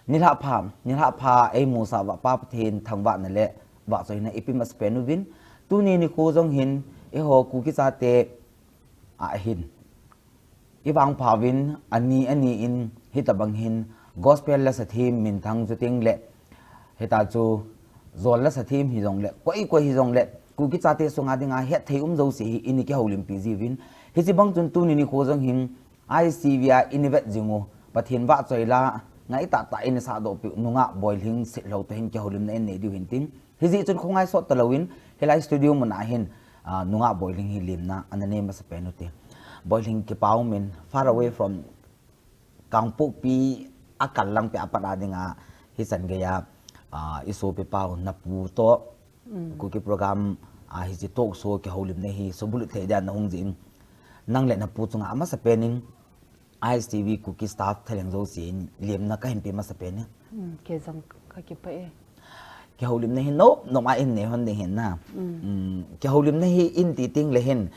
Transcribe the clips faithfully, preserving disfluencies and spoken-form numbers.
Nilhah pha, nilhah pha eimusah uva Pa Pathen thangvahna le vahchoina ipe masapen uvin, tuni nikho jong hin eiho Kuki chate ahin ivangpha uvin, ani ani in hitobang hin gospel lasa them minthang chu ting le, hita chu jol lasa them hijongle, koi koi hijongle, Kuki chate sunga dinga hetthei um jouse hi ini kihoulimpi jiuvin, hiche bang chun tuni nikho jong hin I S T V a ini vet jing u, Pathen vahchoi la ngai tahtah in isahdohpeh u Nungah Boihling Setlhou toh hin kihoulimna in nei diu hin tin, hijeh chun khongai sot talouvin hilai studio muna hin, ah, Nungah Boihling hi lemna ana nei masapen ute. Boihling, kipa umin, far away from Kangpokpi a kal lang peh a pat a dinga hichan geiya, ah, isopi pau napu toh Kuki program, ah, hiche talk show kihoulimna hi subulhit thei dia nahung jeh in, nang le napu chunga amasapen in I S T V Kuki staff thalheng jouse in lemna kahin pe masapen e. Kei jong kakipah e. Kihoulimna hi nom nom a in nei hon ding hin na. Kihoulimna hi in ti tengle hin,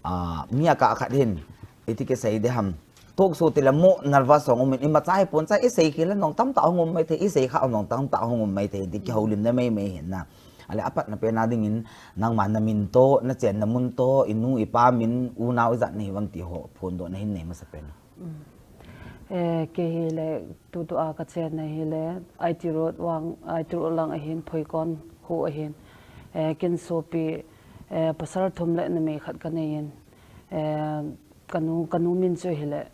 ah, mi akah khat hin iti kisei ding ham, talk show tile mo nervous hung umin, imacha hipon cha, isei khel a nong tamtah hung um maithei, isei kha nong tamtah hung um maithei, ti kihoulimna maimai hin na. Ale apatna pena dingin, nangma namin toh, nachenna mun toh, inu ipa min, unao ijat nahiuvam ti ho phondohna hin nei masapen. Kei hile tutua kachenna hile I T Road vang, I T Road lang ahin, Phoikon kho ahin. Kin sopi pasal thum le numei khat kanei in, kanu, kanu min chu hile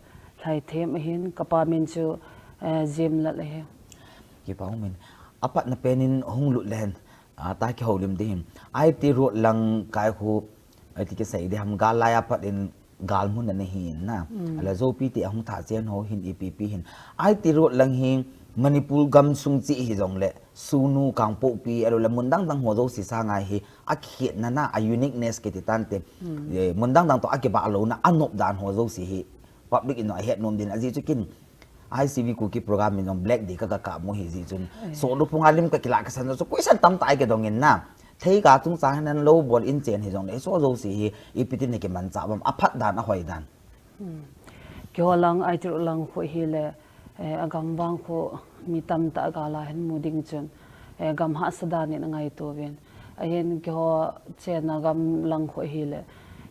Lhaithem ahin, kapa min chu Jemlal ahi. Kipa umin, apatna pen in hung lut lehen, ah, ta kihoulim ding hin, I T Road lang kai khu, iti kisei ding ham, gal lai a pat in gal mun ana hi in na. Ala Zopi te ahung thah chen ho hin ipi ipi hin, I T Road lang hi Manipur gamsung cheh hijongle, Sugnu, Kangpokpi, ahiloule mun dang dang ho jouse sanga hi akhetna na, a uniqueness kiti tante, mun dang dang toh akibah louna, anop dan ho jouse hi public in ahet nom din, ajeh chu kin I S T V Kuki program in jong Black Day ka, kakap u hijeh chun, sohlu phunga lim kakilah kasan chu question tamtah a kidong in na. Theiga chungchang hin lou bol in chen hijongle, hicheho jouse hi ipi tin nakimanchah uvam, aphat dan, ahoi dan? Keiho lang, I T Road lang khu hile, agam vang khu mi tamtah gal a hin mu ding chun, gam hahsa dan in angaito uvin. Ahin keiho chenna gam lang khu hile,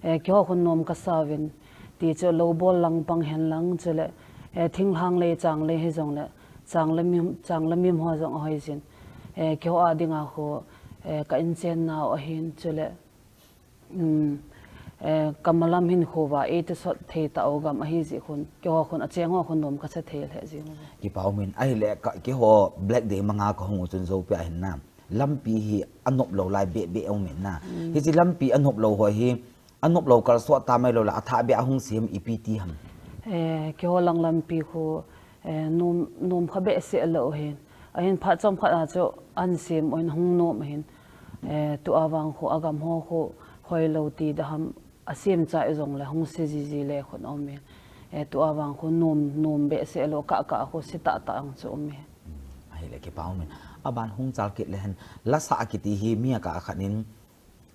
keiho khun nom kasa uvin, ti chu lou bol lang pang hen lang chule, thinglhang lei chang lei hijongle, chang le mim, chang le mim ho jong ahoi jin. Keiho a dinga khu, ka inchennau ahin chule, kamalam hinkho uva eiti sot thei tah u gam ahijeh khun, keiho khun acheng ho khun nom kasa thei lheh jing uve. Kipa umin, ahile keiho Black Day manga kahung u chun Zopi a hin na, lampi hi anop lou lai behbeh aumin na. Hiche lampi anop lou ho hi, anop lou kalsot tam ahiloule athah beh a hung sem ipi ti ham? Keiho lang lampi khu, nom, nom kha behseh lou ahin. Ahin phat chomkhat a chu ahin sem u ahin, hung nom ahin. Tua vang khu agam ho khu hoilou ti ding ham, asem chai jongle hung se jiji le khun aumin. Tua vang khu nom, nom behseh lou, kah kah khu se tahtah ang chu aume. Ahile kipa umin, aban hung chal kit lehen, lasa kiti hi mi akah khat in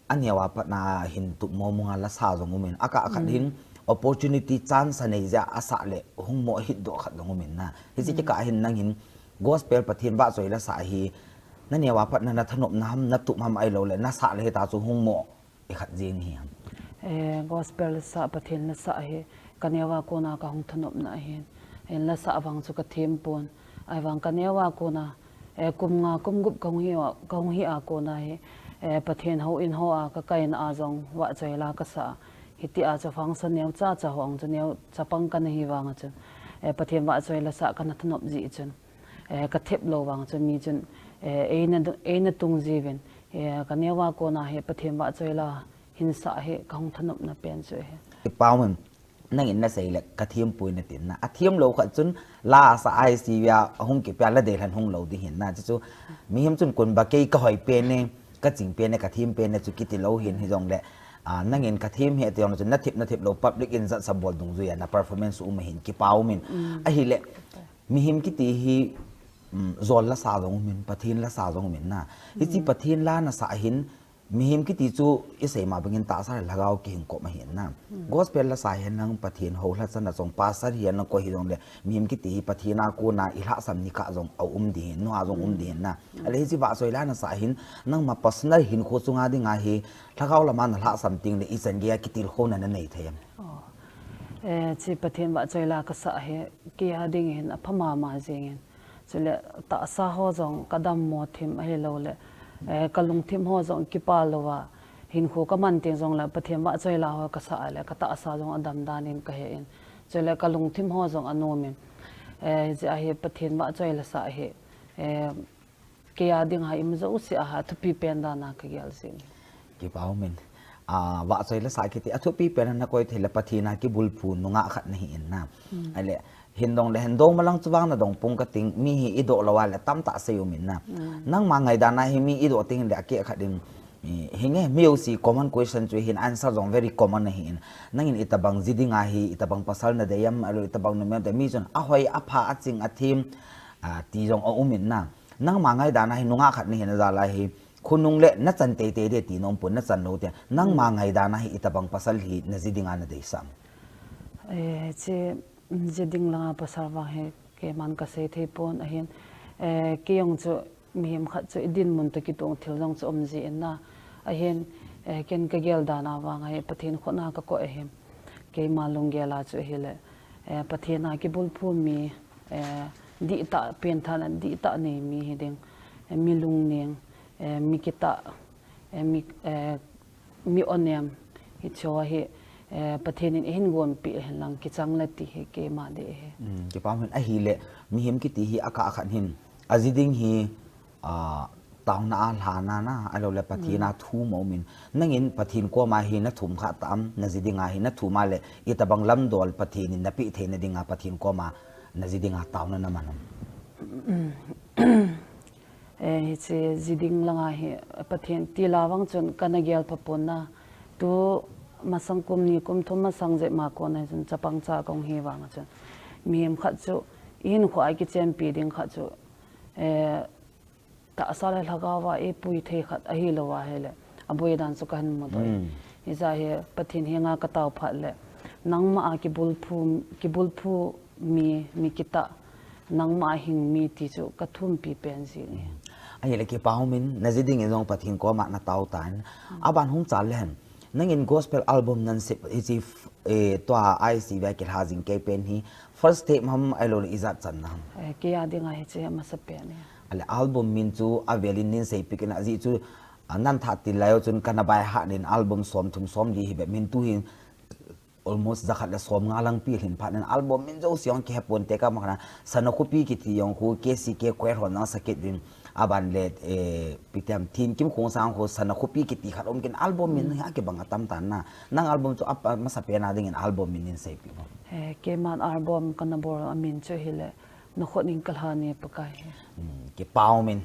aneo a pat na hin tup mong mong a lasa jong umin, akah khat hin opportunity, chance anei jeh a asah le hung mo hitdoh khat jong umin na. Hiche kikah hin nangin gospel Pathen vahchoi lasa hi naneo a pat na nathanopna ham, natup ham ahiloule nasah le hita chu hung mo ikhat jeng hi ham? Gospel lasa, Pathen lasa hi kaneo a kona kahung thanopna ahin. Ahin lasa vang chu kathem pon. Ahivang kaneo a kona, kum nga kum gup kahung hi a, kahung hi a kona hi, Pathen houin ho a kakaina a jong vahchoi la kasa. Hitia chu function neocha cha ho ang chu neo chapang kana hi vanga chun, Pathen vahchoi lasa kana thanop jeh chun, kathep lou vang chu mi chun, eina, eina tung jiuvin, kaneo a kona hi Pathen vahchoi la hin sa hi kahung thanopna pen chu ahi. Kipa umin, nangin nasei le kathem poi natin na. Athem lou khat chun la asa I S T V a hung kipia la deilhen hung lou ding hin na. Chuchu mihem chun konba kei kahoi pen e, kaching pen e, kathem pen e chu kiti lou hin hijongle, nangin kathem hi ati jongle chun nathep, nathep lou public in jatsa bol dungjuia na performance um ahin, kipa umin. Ahile mihem kiti hi, jol lasa jong umin, Pathen lasa jong umin na. Hiche Pathen la nasa hin Mihem kiti chu isei ma bangin tahsa le lhagao kihing kop ahin na. Gospel la sa hihen lang Pathen houlhachan a jong pastor hihen lang koi hijongle mihem kiti hi Pathen a kona ilhahsam nikho jong aum ding hin, nungah jong um ding hin na. Ahile hiche vahchoi la na sa hin nangma personal hinkho chunga dinga hi lhagao lama na lhahsam tengle ichan geiya kitilkhouna nanei thei em? Eh, hiche Pathen vahchoi la kasa hi keiya ding hin apha mama jengin. Chule tahsa ho jong kadammo thim ahilouleh, eh, kalungthim ho jong kipah louva hinkho kaman teng jongle Pathen vahchoi la ho kasa le katahsa jong adam dan in kahe in. Chule kalungthim ho jong anomin. Eh, hiche ahi Pathen vahchoi la sa hi, eh, keiya dinga imajouse a hi athupi pen dan a kagel jin. Kipa umin. Ah, vahchoi la sa kiti athupi pen a nakoi thei le Pathen a kibulphu nungah khat nahi in na. Ahile hin dong le hin dong malang chu vang nadong pung kating, mi hi idoh louva le tamtah sei umin na. Nangma ngaidan a hi mi idoh tengle akeh khat in, hinge mi jouse common question chu hin answer jong very common ahi in. Nangin itobang ji dinga hi, itobang pasal nadei em, ahilou itobang numei nadei em, mi chun ahoi, apha, aching, athem, ah, ti jong aum in na. Nangma ngaidan a hi nungah khat nahina jal a hi khonung le nachan teitei ding ti na umpon, nachan lou te. Nangma ngaidan a hi itobang pasal hi naji dinga nadeisah em? Eh, hiche, mm, ji ding langa pasal vang hi keiman kasei thei pon ahin. Eh, kei jong chu mihem khat chu idinmun toh kitoh thil jong chu um ji in na. Ahin, eh, ken kagel dan a vang ahi Pathen khut a kakoi ahi. Keima lunggel a chu ahile, eh, Pathen a kibulphu mi, eh, dihtah pentha le dihtah nei mi hiding, eh, mi lungning, eh, mi kitah, eh, mi, eh, mi onem, hicheho hi, eh, Pathen in eihin gonpeh ahin lang kichang le ti hi keima dei ahi. Kipa umin. Ahile mihem kiti hi akah khat hin aji ding hi, ah, taona a lhana na, ahilou le Pathen a thum aumin. Nangin Pathen koma hi nathum kha tam, naji dinga hi nathum a le itobang lamdol Pathen in napeh theina dinga Pathen koma naji dinga taona naman em? Eh, hiche ji ding langa hi Pathen ti la vang chun kana gel pha pon na. Tu masang kum ni kum thum masang jep ma kon a chun chapang cha kahung hi vang a chun mihem khat chu ihinkho a kichenpi ding khat chu, eh, tahsa le lhagao va eipui thei khat ahi louva ahile aboi dan chu kahin mudoh. Hijeh a hi Pathen henga katao phat le nangma a kibulphu, kibulphu mi, mi kitah, nangma a hing mi ti chu kathumpi pen ji e. Ahile kipa umin, naji dingin jong Pathen koma natao tan. Aban hung chal le hen, nangin gospel album nan sep hiche, eh, tua I C V a kilha jing kei pen hi first tape ham ahilou le ijat channa ham? Eh, keiya dinga hiche amasapen e. Ahile album min chu avelin nin seipeh in, ajeh chu, ah, nan thah til lai u chun kana by heart in album somthum somli hi bep min tu hin almost jakhat le somnga lang pi lhin phat in album min jouse jong kihe ponte, kama khat a Sana Khopi kiti jong khu, K C K Choir hon jong sakit uvin, aban le, eh, ipi ti ham, Thinkim Khongsang khu Sana Khopi kiti khat um kit in, album min hi akibang atam tan na. Nang album chu a, amasapen a dingin album min nin seipeh in. Eh, keiman album kana bol a min chu hile, Nakhut in Kalhan e Pakai. Kipa umin.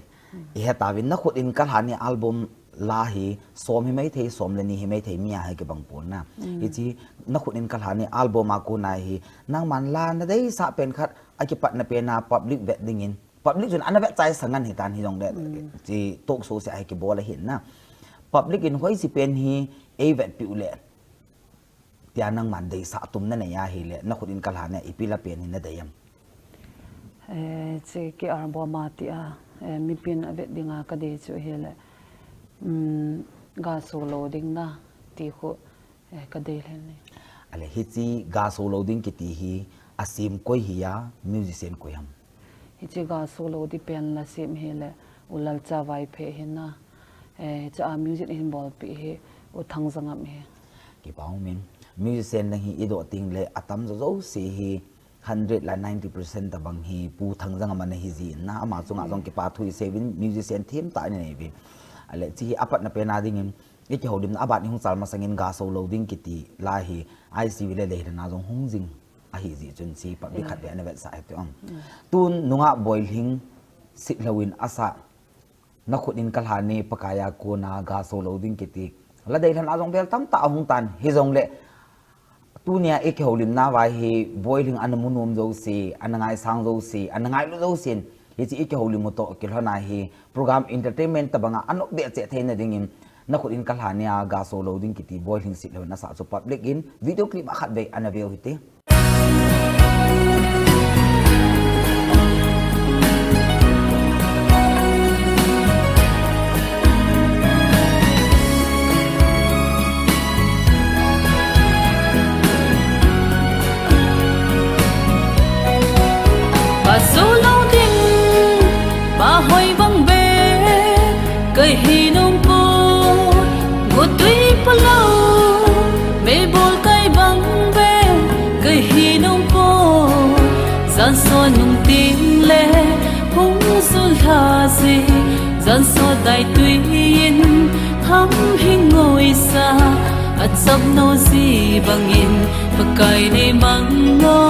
Ihe tauvin, Nakhut in Kalhan e album la hi som hi maithei, som le ni hi maithei mi a hi kibang pon na. Hiche Nakhut in Kalhan e album a kona hi nangman la nadeisah pen khat, akipatna pen a public vet dingin, public chun ana vet chai sangan hitan hijongle, hiche talk show seh a hi kibol ahin na. Public in hoiche pen hi eivetpeh u le tia nangman deisah tum nanei ahile, Nakhut in Kalhan e ipi la pen hi nadei em? Eh, hiche album a tia, eh, mipin avet dinga kadei chu hile, um, Gaso Lou Ding na ti khu, eh, kadei lheh e. Ahile hiche Gaso Lou Ding kiti hi asem koi hi a, musician koi ham? Hiche Gaso Lou Ding pen la sem hile U Lalcha Vaiphei ahin na. Eh, hiche a music ahin bolpeh hi U Thangjangam ahi. Kipa umin. Musician lang hi idoh tengle atamjo jouse hi hundred la ninety percent tobang hi Pu Thangjangam ana hi jin na, ama chunga jong kipa thu isei uvin, musician themtah ana nei uvin. Ahile hiche hi apatna pen a dingin, ikihoulimna aban ihung chal masangin Gaso Lou Ding kiti la hi I C V le Leyland a jong hung jing ahi jeh chun hiche public khat vei ana vetsah hite em. Tun nungah Boilhing Sitlhou in asah Nakhut in Kalhan e Pakai a kona Gaso Lou Ding kiti la deilhen a jong vel tamtah ahung tan, hijongle tunia ikihoulimna uva hi Boilhing ana mu nom jouse, ana ngaisang jouse, ana ngailu jousen hiche ikihoulim u toh kilhon a hi program entertainment tobanga anop behseh theina dingin Nakhut in kalha nia gaso lou ding kiti Boihling Sitlhou in asah chu public in video clip a khatvei ana veu hite. Gaso lou ding, pahoi bang beh kahi nom poi, gotwi palou, meibol kai bang beh kahi nom poi, janso nung tengle hung jul lha jeh, janso daitwi in ham hing ngoisa, achap nou jeh bangin, Pakai nei mang o,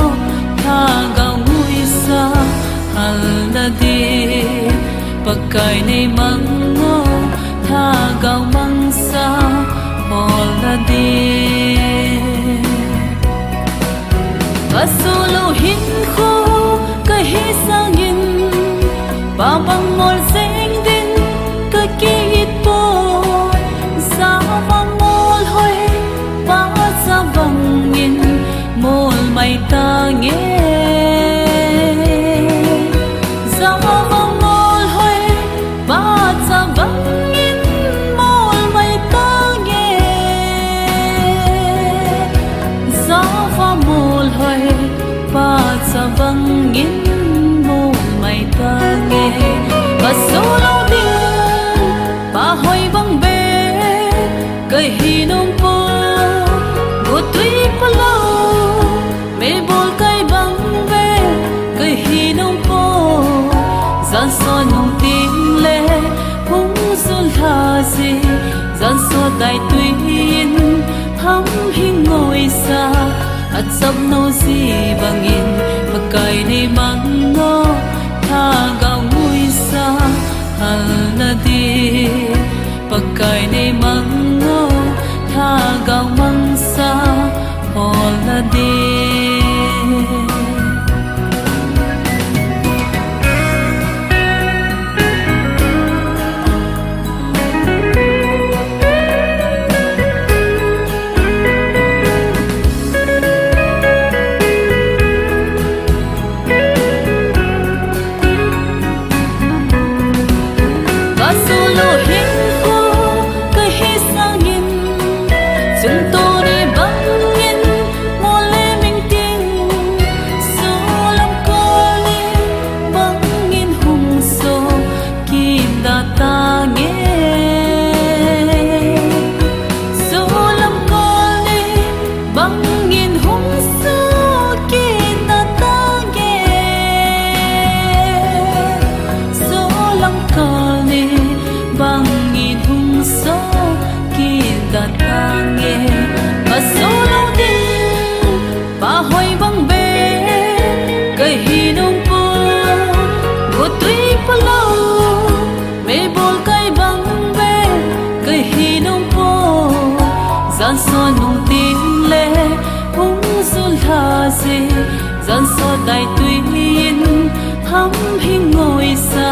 lhagao nguisa, halna ding, Pakai nei mang o, lhagao mangcha, holna ding. Gaso lou hinkho kahi sangin, pa bang mol jeng ding kakit poi, ja vang mol hoi, pa cha bangin mol mai tange. Ja vang mol hoi, pa cha bangin mol mai tange. Ja vang mol hoi, pa cha bangin mol mai tange. Gaso lou ding, pahoi bang beh kahi nom poi, gotwi palou, meibol kai bang beh kahi nom poi, janso nung tengle hung jul lha jeh, janso daitwi in ham hing ngoisa, achap nou jeh bangin, Pakai nei mang o, lhagao nguisa, halna ding, Pakai nei mang o, lhagao mangcha, holna ding. Gaso lou hinkho kahi sangin, chungtuni bangin mol le ming ting, solam kol ni bangin hung so kit da tange. Solam kol ni bangin hung so kit da tange. Solam kol ni bangin hung so kit da tange. Gaso lou ding, pahoi bang beh kahi nom poi, gotwi palou, meibol kai bang beh kahi nom poi, janso nung tengle hung jul lha jeh, janso daitwi in ham hing ngoisa,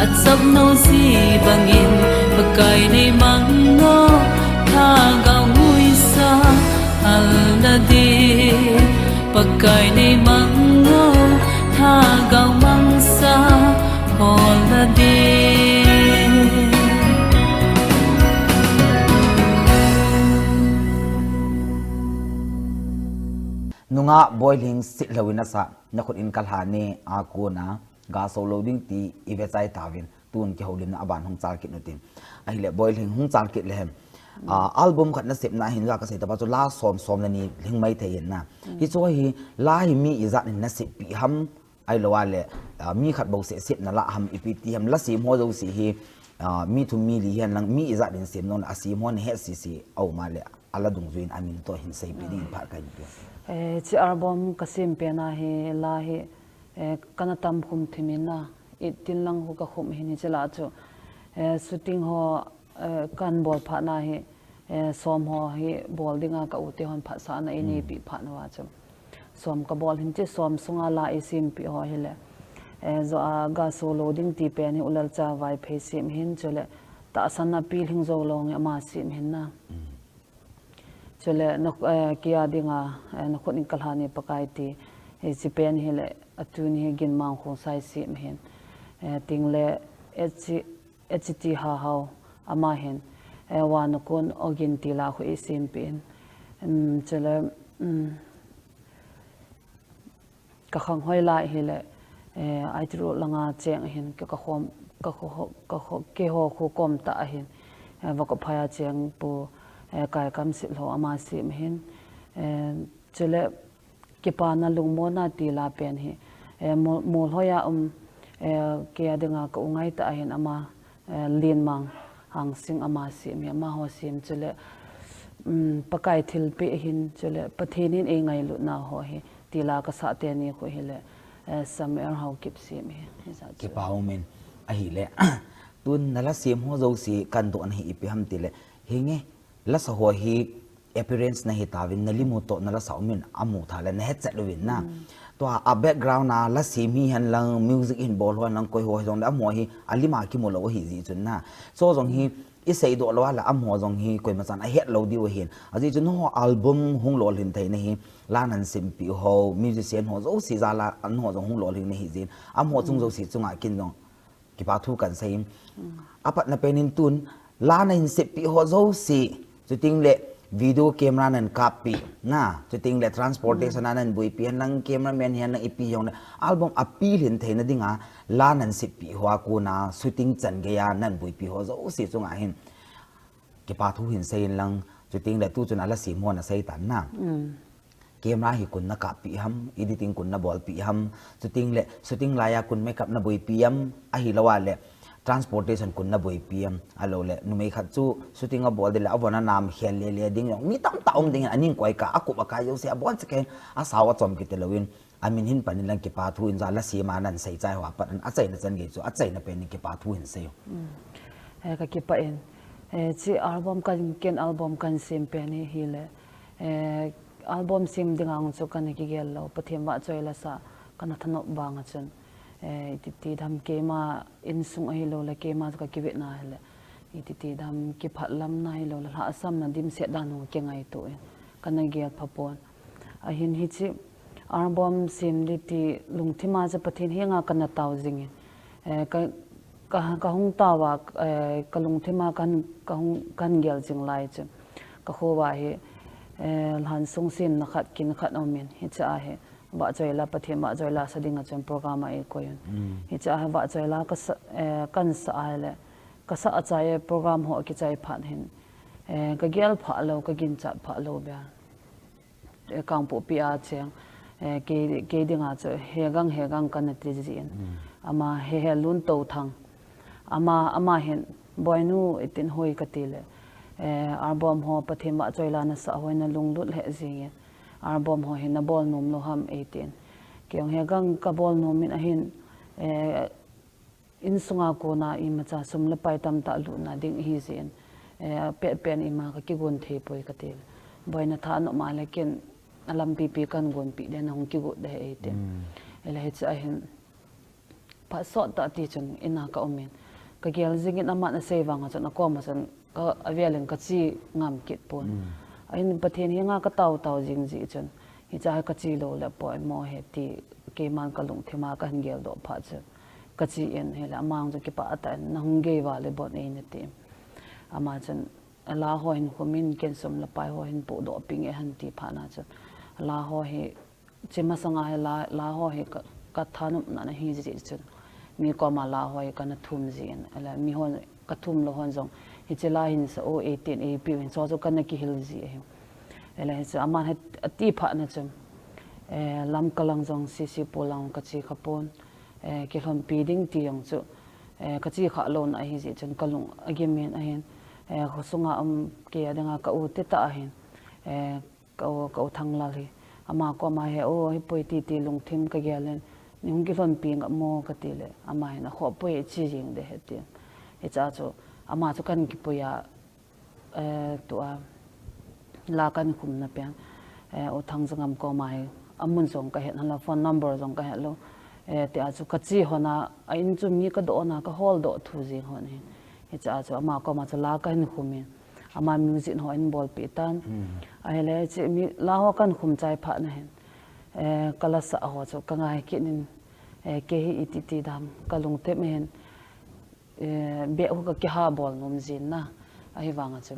achap nou jeh bangin, Pakai nei mang o, lhagao nguisa, halna ding, Pakai nei mang o, lhagao mangcha, holna ding. Nungah Boihling Sitlhou in asah, Nakhut in Kalha ni a kona, gaso lou ding ti i vechai tauvin, tun kihoulimna aban hung chal kit utin. Ahile Boihling hung chal kit le hen. Ah, album khat nasepna hin la kasei tapa chu la som som le ni lhing mai thei hin na. Hichu hi la hi mi ijat in nasep pi ham, ahilou le, ah, mi khat bou seh sepna la ham ipi ti ham la sem ho jouse hi, ah, mi thum mi li hihen lang mi ijat in sem nom le asem ho nahet sese aum a le ala dungjuiyin amin toh hin seipi dingin phat kahin pe. Eh, hiche album kasem pena hi la hi, eh, kana tam khum thim in na, itin lang hu kakhum hin hiche la chu. Eh, shooting ho, eh, kahin bol phat na hi, eh, som ho hi bol dinga ka u te hon phatsahna einei pi phat nauva chu. Som kabol hin hiche som sunga la eisem pi ho hile. Eh, jo a gaso lou ding ti pen hi U Lalcha Vaiphei sem hin chule tahsan a pilhing jou lou nge ama sem hin na. Chule na, eh, kei a dinga, eh, na khut in kalhan e Pakai ti, hiche pen hi le, atuni hi Ginmang Khongsai sem hin. Eh, ting le, H T Hahao ama hin, eh, Wa Nakon Ogin ti la khu eisempeh in. Um, chule, um, Ka khang hoi lai hi le, eh, I T Road langa cheng hin ka, ka khom, ka kho, ka kho, keiho khu kom tah ahin, eh, Vakophai a cheng Pu, eh, Kaikam Sitlhou ama sem hin, eh, chule kipana lungmonna ti la pen hi, eh, Mo-, Molhoi a um, eh, kei a dinga ka u ngai tah ahin ama, eh, Lenmang Hangsing ama sem hi, amaho sem chule, um, Pakai thilpeh hin chule, Pathen in eingailutna ho hi, ti la ka sah teni khu hi le, eh, Samuel Haokip sem hi, hijat chu. Kipa umin, ahile, tun na la sem ho jouse kan dohna hi ipi ham ti le, hinge, lasa ho hi, appearance na hi tauvin, na lim u toh na lasa umin, amu tha le na hechet uvin na. Tua a background a la sem hi hen lang, music hin bol ho hen lang, koi ho hi jong le amaho hi, alim a kimu lou ahi jeh chun na. Chu jong hi, i seidoh lou a le amaho jong hi, koima chan ahet lou diu ahin. Ajeh chu nangho album hung lolhin theina hi, la nan sempeh ho, musician ho jouse jal a, nangho jong hung lolhin na hi jeh in. Amaho chung jouse chunga ken jong, Kipa thu kan sei in. Apatna pen in tun, la na hin sempeh ho jouse, chuting le video camera nan kappeh, na, chuting le transportation a nan boipi hen lang, cameraman hi hen lang ipi jong le, album a pilhin theina dinga, la nan sempeh ho a kona, shooting chan gei a nan boipi ho jouse chunga hin. Kipa thu hin sei in lang, chuting le tu chun a la sem ho na sei tan na. Camera hi kun na kappeh ham, editing kun na bolpeh ham, shooting le, shooting lai a kun makeup na boipi ham, ahilou a le, transportation kun na boipi ham, ahilou le, numei khat chu shooting a bol ding le, avon a nam khel le le ding jong, mi tamtah um ding in, aning koi kah, akup akai jouse, abon cheh kei, asao achom kiti louvin, amin hin pan in lang kipa thu in ja la sem a nan sei chai ho a pat in, achaina chan gei chu, achaina pen in kipa thu hin sei u. Eh, ka kipah in, eh, hiche album kan, ken album kan sem pen hi, hi le, eh, album sem dinga chu kana kigel lou, Pathen vahchoi la sa, kana thanop vang a chun, eh, iti ti dam keima insung ahilou le, keima ka kivetna hi le, iti ti dam kiphatlamna hilou le, lhahsamna dimset dan ho kingaito in, kana gel pha pon. Ahin hiche album sem ding ti lungthim a chu Pathen henga kana tao jing in, eh, ka, ka, ka hung tao a, eh, ka lungthim a kan, ka hung, kan gel jing lai chu. Ka kho uva hi, eh, lhansung semna khat, kin khat aum in, hiche a hi, vahchoi la, Pathen vahchoi la sa ding a chun program a eikoi un. Hiche a hi vahchoi la ka sa, eh, kan sa a le, ka sa achai program ho kichai phat hin, eh, ka gel pha lou, ka ginchat pha lou bia. Eh, Kangpokpi a cheng, eh, kei, kei dinga chu, Hegang, Hegang kana ti jin. Ama Hehelun Touthang. Ama, ama hin, Boinu, itin hoi kati le. Eh, album ho Pathen vahchoi la nasa hoi na lunglut lheh jingin. Album ho hin na bol nom lou ham eitin. Kei jong Hegang ka bol nom in ahin, eh, Insunga kona imacha sum le pai tamtah lutna ding ahi jeh in, eh, pet pen ima ka kigon thei poi kati le. Boina tha nom a le ken alampi pi kan gonpi den, hung kigot de eitin. Ele hiche a hin phat sot tah ti chun ina ka um in. Ka gel jing in aman asei vang a chun akom a chun ka, avel in ka che ngam kit pon. Ahin Pathen henga ka tao tao jing jeh chun. Hiche a ka che lou le poimo ahi ti keiman ka lungthim a ka hin geldoh phat chun. Ka che in hile, ama jong chu kipah tah in, na hung gei val le bon ei na ti. Ama chun, la ho hin khum in, ken sum le pai ho hin pohdoh ping e han ti phat na chun. La ho hi, che masang a hi la, la ho hi ka, ka thanopna na hi jeh chun. Mi koma la ho hi kana thum jin, ala mi hon, ka thum lou hon jong. Hiche la hin sa o eitin eipiu hin, chu chu kana kihil ji ahi. Ele hiche aman hi ati phat na chun. Eh, Lamka lang jong C C Pu lang ka che kha pon. Eh, kilhonpi ding ti jong chu, eh, ka che kha louna ahi jeh chun ka lung agim in ahin, eh, khosunga um kei a dinga ka u te tah ahin, eh, ka u, ka u Thanglal hi, ama koma hi, u, hipoi ti ti lungthim ka gel in, nei hung kilhonpi ngam mo kati le, ama hin akhoh poi che jing de ahi tin. Hiche a chu, ama chu kan kipui a, eh, tua, la kan khumna pen, eh, U Thangjangam koma hi, amun jong ka het lou, phone number jong ka het lou, eh, tia chu ka che hon a, a in chu mi ka doh na, ka holdoh thu jing hon ahin. Hiche a chu ama koma chu la kahin khum in, ama music ho ahin bolpeh tan. Ahile hiche mi la ho kahin khum chai phat na hin, eh, kala sah ho chu kangai kit in, eh, kei hi iti ti dam kalungthim ahin, eh, beh hu kakiha bol nom jin na. Ahivang a chu,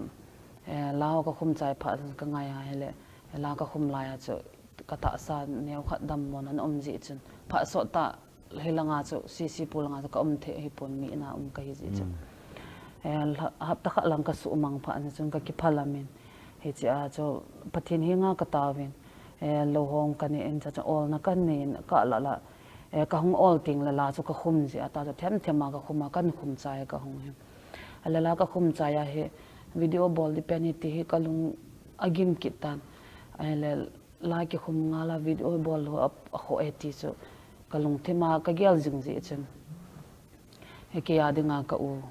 eh, la ho kakhum chai phat kangai a ahile, la kakhum lai a chu katahsa neo khat dammo na um ji chun. Phat sot tah hilanga chu, C C pu langa chu kaum thei hipon, mi ina um kahi ji chun. Eh, hapta khat lang kasuhmang phat na chun kakiphalam in. Hiche a chu Pathen henga kataovin. Eh, lou hong kanei in, cha chu olna kanei in, kala la. Eh, kahung ol teng le la chu kakhum ji a, ta chu themthem a kakhum a, kahin khum chai kahung hi. Ahile la kakhum chai a hi, video bol di pen hi ti hi kalung agim kit tan. Ahile la kikhum ngal a video bol lou a, akhoh e ti chu kalungthim a kagel jing ji chun. Hi kei a dinga ka u,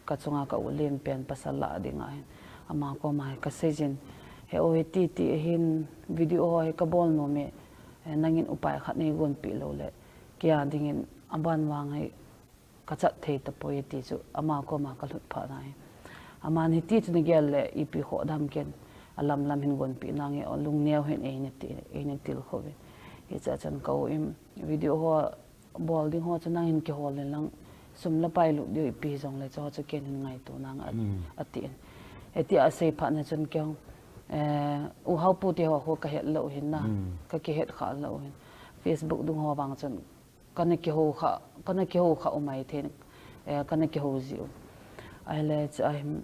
kachunga ka u len pen pasal lah a dinga hin. Ama koma hi kasei jin. He u hiti ti hin video ho hi kabol nom e, eh, nangin upai khat neigonpeh lou le, kei a dingin aban vang hi kachat thei tapoi ti chu ama koma kalut phat na hi. Aman hiti chu nagel le ipi khoh dam ken, alam lam hin gonpeh nange, lungneo hin eina ti, eina tilkhou ve. Hiche a chun ka u in video ho bol ding ho chu nangin kihol in lang, sum le pai lut diu ipi jongle chu ho chu ken hin ngaito nange, ati in. Hiti asei phat na chun kei, eh, U Haopu te ho khu kahet lou hin na, kakihet kha lou hin. Facebook dung ho vang chun kana kihou kha, kana kihou kha u maithei, eh, kana kihou ji u. Ahile chu ahin,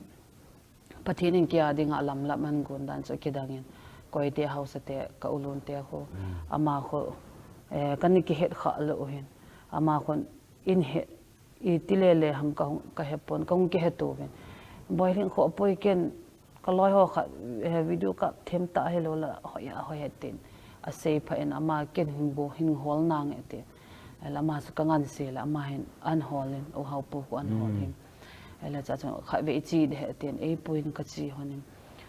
Pathen in kei a dinga lamlam ahin gon dan chu kidangin, koite haosa te, ka u lun te khu, ama khu, eh, kana kihet kha lou hin, ama khun in he, iti lele ham kahung, kahepon, kahung kihe touvin. Boilhing khoh poi ken, kaloi ho khat, eh, video kap them ta hilou le, hoi a, hoi a tin. Asei phat in ama ken hin bu, hin hol nange tin. Ahile ama chu kangansei le, ama hin ahin hol in, U Haopu khu ahin hol in. Ahile cha chu khatvei che ding ahi tin, eipuiyin kache lhon in.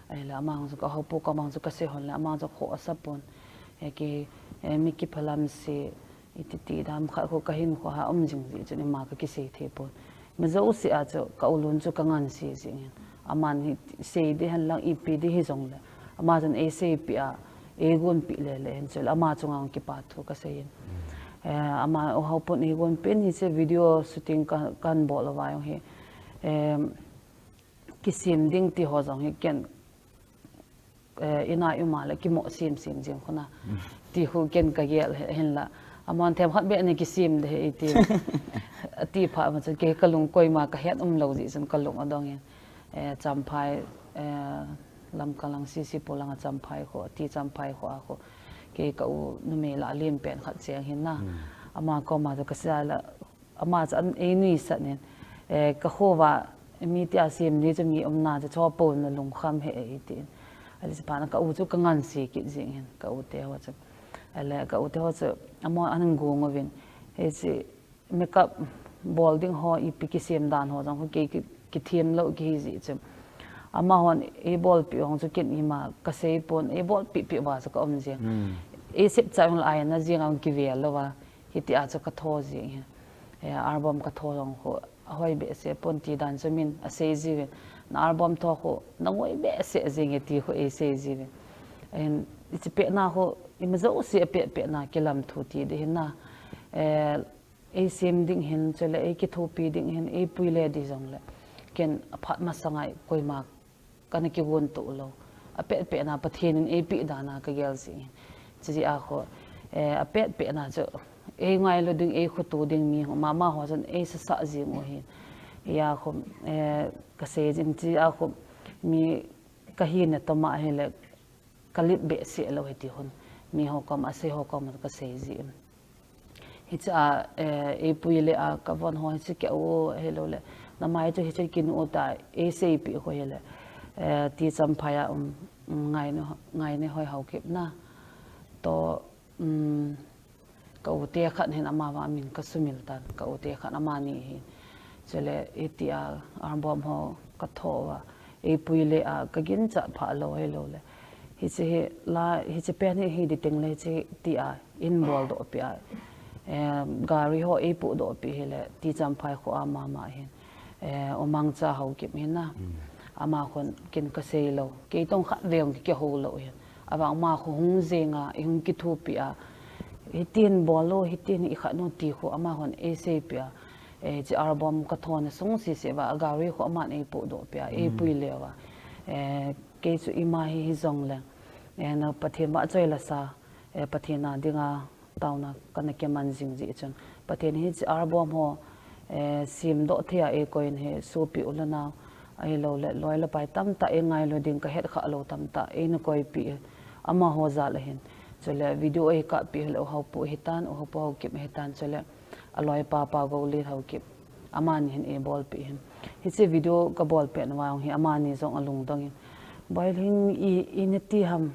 Ahile ama hung chu ka Haopu koma hung chu kasei lhon le, ama chu khoh asapon. Eh, kei, eh, mi kiphalam se, iti ti dam khat khu kahinkho a um jing ji chun ima kakisei thei pon. Ima jouse a chu ka u lun chu kangansei jing in. Aman hi sei ding hen lang ipi ding hijongle, ama chun eiseipeh a, eigonpeh lele hin chule ama chunga kipa thu kasei in. Eh, ama U Haopun eigonpeh in hiche video shooting ka, kahin bol uva jong hi, em, kisem ding ti ho jong hi ken, eh, ina i um a le kimoh semsem jeng khu na. Ti khu ken kagel hi, hinla. Amahon themkhat beh nei kisem ding ahi ati. Ati phat ma chun kei kalung koima kahet umlou jeh chun kalung adong in. Eh, Champhai, eh, Lamka lang C C pu langa Champhai khu, ati Champhai khu a khu. Kei ka u numei lah a len pen khat cheng hin na. Ama koma chu kasei a le, ama chu an einuisat in, eh, kakho uva, mi tia sem ni chu mi umna chu chopon na lungkham hih e tin. Ahile chuphat na ka u chu kangansei kit jeng in, ka u te ho chu. Ahile ka u te ho chu, amahon ahin gong uvin. Hiche makeup bol ding ho ipi kisem dan ho jong khu kei ki, kithem lou kihi jeh chun. Amahon eibolpeh u jong chu ken ima kasei pon, eibolpeh peh uva chu ka um jeng. Eisep chai jong le aina jeng a jong kivel louva. Hitia chu katho jeng hi. Eh, album katho jong khu, ahoi behseh pon ti dan chu min asei jiuvin. Na album tho khu, nangoi behseh jeng e ti khu eisei jiuvin. Ahin, hiche pehna khu, ima jouse a pehpehna kilam thu ti ding hin na. Eh, eisem ding hin, chule eikithopi ding hin, eipui le ding jongle. Ken aphat masanga koima kana kigon to lou. Apetpetna Pathen in eipeh dan a kagel jeng in. Chujeh a khu, eh, apetpetna chu, eingailu ding, eikhoto ding mi ho, mama ho chun eisasah jeng u ahin. Hia khu, eh, kasei jin chujeh a khu, mi kahina toma ahile, kalip behseh lou hiti hun. Mi ho koma, asei ho koma kasei jin. Hiche a, eh, eipui le a kavon ho hiche keu ahiloule. Namai chu hiche kinu ta eiseipeh khu hile. Eh, ti Champhai a um, um, Ngaine, Ngaine Hoi Haokip na. To, um, ka u te khat hin amavang min kasumil tan. Ka u te khat amani hin. Chule hitia album ho katho uva. Eipui le a kaginchat pha lou ahiloule. Hiche hi la, hiche pen hi hi di teng le hiche tia. Eibol doh peh a, eh, gari ho eipoh doh peh hile, ti Champhai kho a mama hin. Eh, U Mangcha Haokip hi na. Ama khun kin kasei lou. Kei toh khat vei jong kihou lou hin. Avang ama khu hung jing a, eihung kithopi a. Hitin bol lou, hitin ikhat nu ti khu ama khun eiseipeh a. Eh, hiche album kathona sung sese uva, agari khu aman eipohdoh peh a, eipui leuva. Eh, kei chu ima hi hijongleng. Eh, na Pathen vahchoi lasa, eh, Pathen a dinga taona kana kiman jing jeh chun. Pathen hiche album ho, eh, semdoh thei a eikoi in hi sopi u le nao, ahilouleh loi le pai tamtah eingailu ding kahet khah lou tamtah eina koipeh, amaho jal ahin. Chule video eikahpeh hileh U Haopu hitan, U Haopu Haokip hitan, chule aloipa Pa Goulen Haokip. Amani hin eibolpeh hin. Hiche video kabolpeh nauva jong hi amani jong alungdong in. Boiling i, ina ti ham.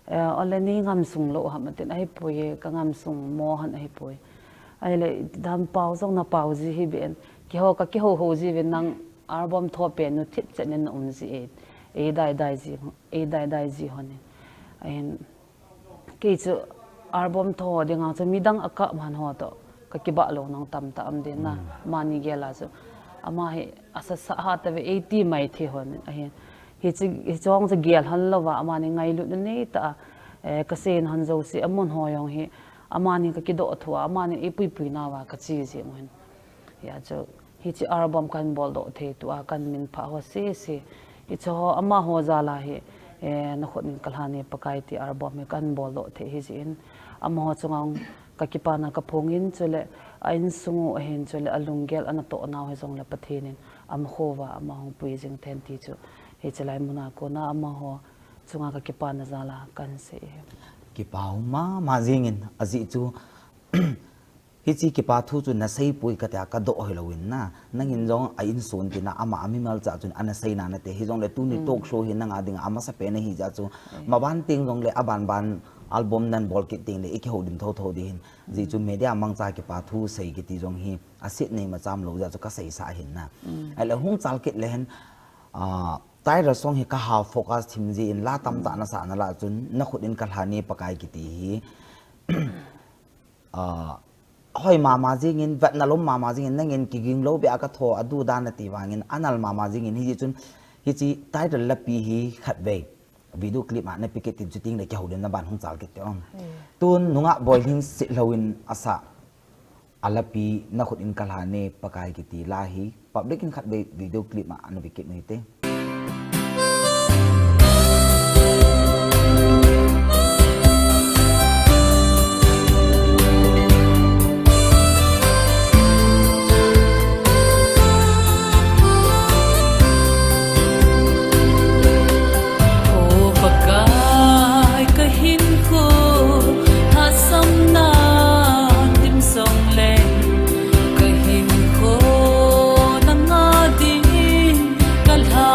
Eh, ole nei ngamsung lou ham atin, ahipoi e, kangamsung mo hon ahipoi. Ahile, dam pao jong napao ji hih beh in. Kihou, kakihou hou ji uvin nang album tho pen u thipchet in naum ji e. Eidai dai ji, eidai dai ji hon in. Ahin, kei chu album tho dinga chu midang akah man ho toh kakibah lou nang tamtah um ding na, amani gel a chu. Ama hi asasa hatah ve eiti mai thei hon in ahin. Hiche, hiche jong chu gel hon louva, amani ngailutna neitah a, eh, kasei hon jouse, amun ho jong hi, amani kakidoh thu a, amani eipuipui nauva kache jeng u hin. Hia chu, hiche album kahin boldoh thei tua, kahin minphah ho sese. Hiche ho, amaho jal a hi, eh, Nakhut in Kalhan e Pakai ti album hi kahin boldoh thei hijeh in, amaho chunga kakipana kaphong in, chule a insung u ahin, chule alunggel a natoh nau hijongle Pathen in amaho uva ama hung pui jing hen ti chu, hiche lai muna kona amaho chunga kakipana jal a kahin sei e. Kipa um mama jeng in, ajeh chu, hiche kipa thu chu naseipoi katia kadoh hilou in na. Nangin jong a insung tina ama a mimal cha chun ana seina nate. Hijongle tuni talk show hi nanga dinga amasapen ahi jeh chun. Maban teng jongle abanban album nahin bol kit tengle ikihoulim thotho ding hin. Ajeh chu media mangcha kipa thu sei kiti jong hi aset nei macham lou jeh chun kaseisah ahin na. Ahile hung chal kit le hin, ah, title song hi ka half focus thim jeh in la tamtah nasah nalah chun Nakhut in Kalhan e Pakai kiti hi. Ah, hoi mama jeng in, vetna lom mama jeng in, nangin kiging lou beh a katho a du dan nati vangin, anal mama jeng in, hijeh chun, hiche title lapi hi khatvei video clip a napeh kit in chutengle kihoulimna ban hung chal kit te ong. Tun nungah Boiling Sitlhou in asah alapi Nakhut in Kalhan e Pakai kiti la hi public in khatvei video clip a napeh kit u hite. O Pakai, kahinkho lhahsamna dim jongle, kahinkho nanga dingin kalha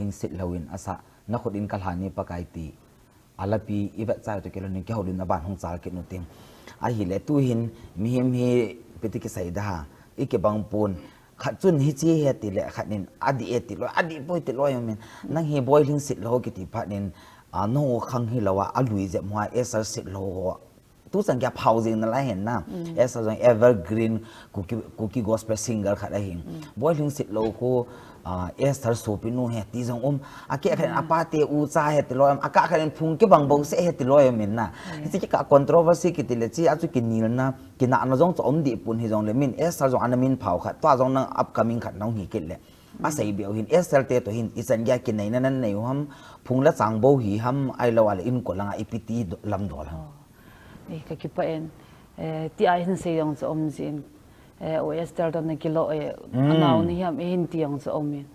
Boiling Sitlhou in asah, Na Khut In Kalhan e Pakai ti, alapi ivet chai toh kilhon in kihoulimna ban hung chal kit u tin. Ahile tuhin mihem hi ipi ti kisei da ham, ikibang pon. Khat chun hiche hi ati le khat in adih e ti loi, adih poi ti loi um in. Nang hi Boiling Sitlhou kiti phat in, a, nangho khang hilou a, alui jep hoa Esther Sitlhou ho tuchan geiya phao jing nalai hen na. Esther jong evergreen Kuki, Kuki gospel singer khat ahi. Boiling Sitlhou khu, a, Esther sopinu ahi ti jong um. Akeh khat in apa te ucha ahi ti loi um. Akah khat in phung kibang bouseh ahi ti loi um in na. Hiche kikah controversy kiti le hiche a chu kinelna, kinahna jong chu um deh pon hijongle min Esther jong ana min phao khat. Tua jong nang upcoming khat nahung hi kit le, asei beh u hin Esther te toh hin ichan geiya kineina nanei u ham, phung le chang bou hi ham, ahilou le inko langa ipi ti lamdol ham. Ei, kakipah in, eh, tia hin sei jong chu um jin. Eh, U Esther toh nakilo e, anao nahi ham, eihin ti jong chu um in.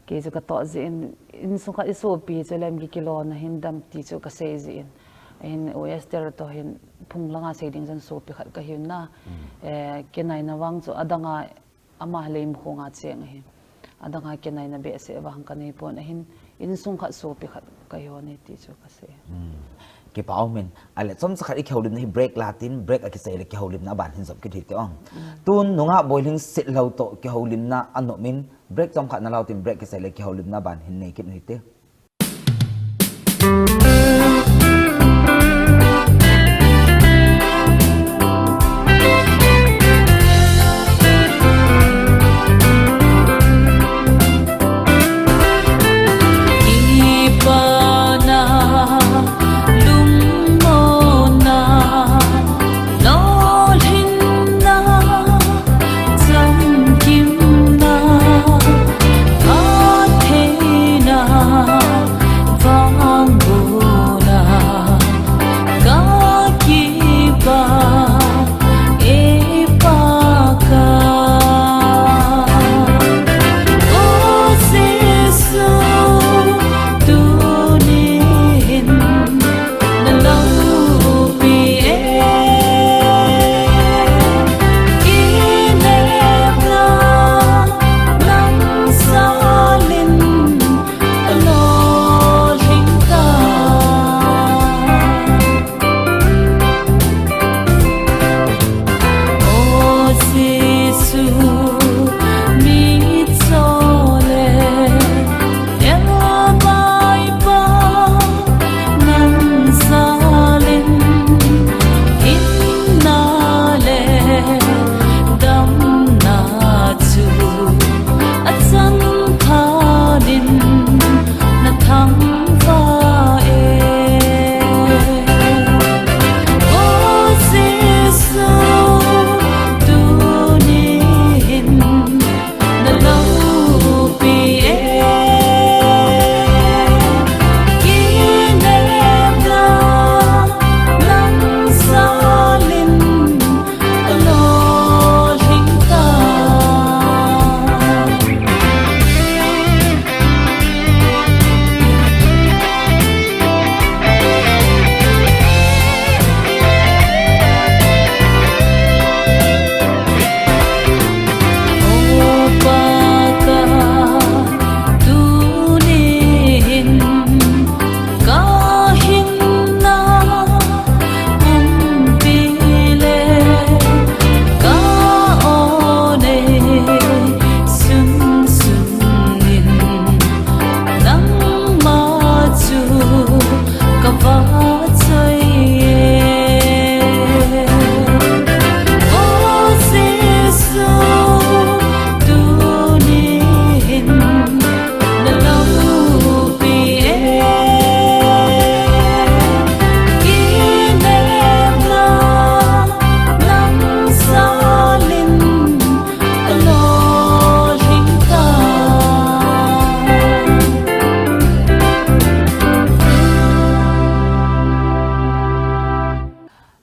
Kei chu katoh jin, insung khat isopi chu lem kikilona hin dam ti chu kasei jin. Ahin U Esther toh hin phung langa sei ding chun sopi khat kahi na. Eh, kineina vang chu adanga ama leimkhonga cheng ahi. Adanga kineina behseh vang kanei pon ahin, insung khat sopi khat kahi hon e ti chu kasei. Kipa um in, ahile chomcha khat ikihoulimna hi break la tin, break akisei le kihoulimna aban hin jop kit hite o. Tun nungah Boiling Sitlhou toh kihoulimna anom in, break chomkhat nalau tin, break kisei le kihoulimna aban hin nei kit u hite.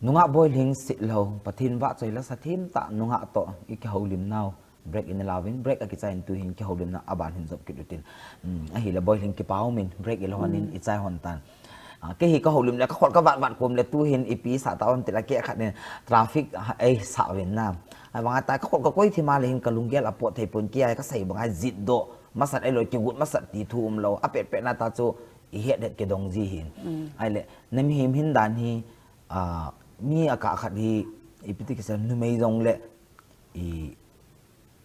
Nungah Boiling Sitlhou, Pathen vahchoi le sa themtah nungah toh ikihoulimnau break ina lauvin, break akichai in tuhin kihoulimna aban hin jop kit utin. Ahile Boiling kipa umin, break ilhon in ichai hon tan. Kei hi kahoulim le kakhol kavat vat kom le tuhin ipi sah tah um tile kei khat in traffic eisah uvin na. Ahivanga ta kakhol kakoi thima le hin kalunggel apot thei pon, kei a kasei banga jitdoh masat ahilou, kigot masat ti thu umlou. Apet pet na ta chu ihet het kidong ji hin. Ahile, na mihem hin dan hi, ah, mi akah khat hi, ipi ti kisei, numei jong le, i,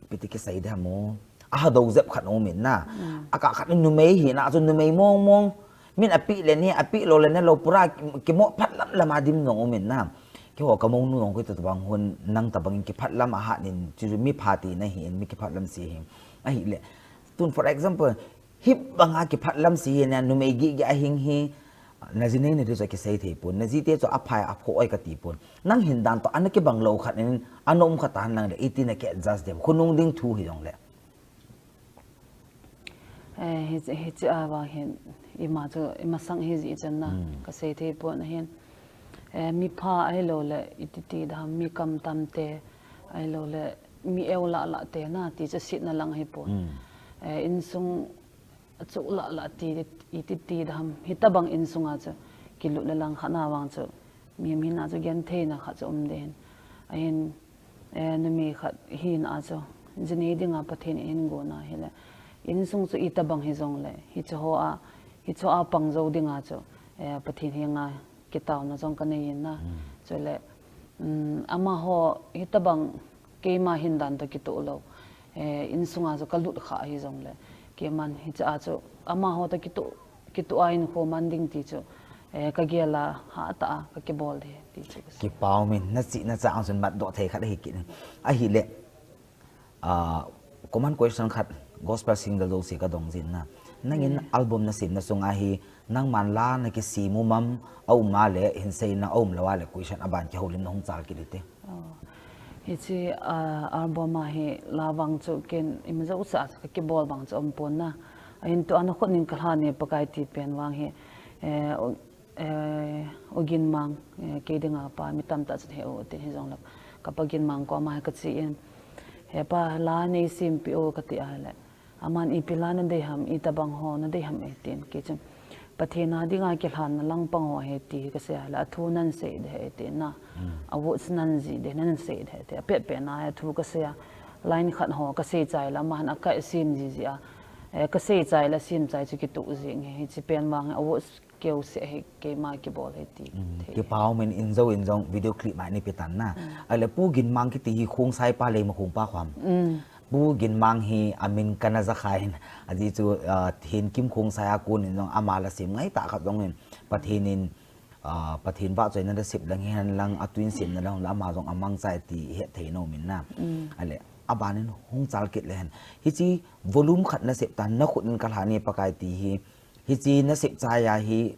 ipi ti kisei ding ham o. Ahadou jep khat um in na. Akah khat numei hi na chu numei mong mong. Min api le ni, api lou le na lou pura kimo phat lam lam a dim jong um in na. Keiho ka mounu jong koi tabang hun nang tabang in kiphat lam ahat in chu mi pha ti na hi in mi kiphat lam si hi. Ahile. Tun for example, hibanga kiphat lam si hi na numei gige ahing hi. Na ji nei na di chu kisei thei pon. Na ji te chu aphai apho oi kati pon. Nang hin dan to ana kibang lou khat in ana um khat tan lang le iti na ki adjust dem. Khonung ding thu hi jong le. Eh, hi, hiche a vang hin, ima chu, ima sang hi ji chan na, kasei thei pon ahin. Eh, mi pha ahilou le, iti ti dam, mi kam tam te, ahilou le, mi eu lah lah te na, ti chu sit na lang hi pon. Eh, insung chu lah lah ti, iti ti dam, hitabang insung a chu, kilut le lang khat na vang chu, mi, mi na chu genthei na khat chu um ding hin. Ahin, eh, numei khat hi na chu, ji nei dinga Pathen in gon a hile. Insung chu itabang hi jong le, hiche ho a, hiche ho a pang jou dinga chu, eh, Pathen henga kitaona jong ka nei in na. Chule, um, amaho hitabang keima hin dan to kitoh lou. Eh, insung a chu ka lut kha hi jong le. Keiman hiche a chu, amaho to kitoh kitoh a in kho man ding ti chu, eh, ka gel a hatah a ka kibol de ti chu. Kipa um in na chi na cha ang chun mat doh thei khat ahi kit in. Ahile, ah, common question khat gospel singer jouse ka dong jin na. Nangin album na sem na sunga hi nangman la na kisem u mam a um a le hin sei na a um lou a le question aban kihoulim na hung chal kit ding te. Oh. Hiche, ah, album a hi la vang chu ken ima jouse a chu ka kibol vang chu um pon na. Ahin tua na khut in ka lha ne Pakai ti pen vang hi, eh, u, eh, u Ginmang, eh, kei dinga pa mi tamtah chun he u tin hi jong le ka pa Ginmang koma hi ka chi in. He pa la nei sem pi u ka ti a le. Aman ipi la na dei ham, itabang ho na dei ham e tin, kei chun Pathen a dinga kilhan na langpang ho ahi ti hi ka sei a le, athu nan sei de ahi ti na. A words nan ji de nan sei de ahi ti. Apet pet na athu ka sei a, line khat ho ka sei chai le, aman akai sem ji ji a. Eh, ka sei chai le, sem chai chu kitoh ji nge, hiche pen vang a words keu se hi keima kibol hi ti. Mm, thei. Kipa um in, in jou in jong video clip ma nei pe tan na. Mm. Ahile Pu Ginmang kiti hi Khongsai pa Leimakhong pa khom. Mm. Pu Ginmang hi amin kana ja kha in. Ajeh chu, ah, Thenkim Khongsai a kon in jong ama la sem ngai tah khat jong in. Pathen in, ah, Pathen vahchoina la sem lang hi hen lang atun sem na lang la ama jong amang chai ti het thei nom in na. Mm. Ahile aban in hung chal kit le hen. Hiche volume khat na sem tan na khut in ka lha ne Pakai ti hi. Hiche na sem chai a hi,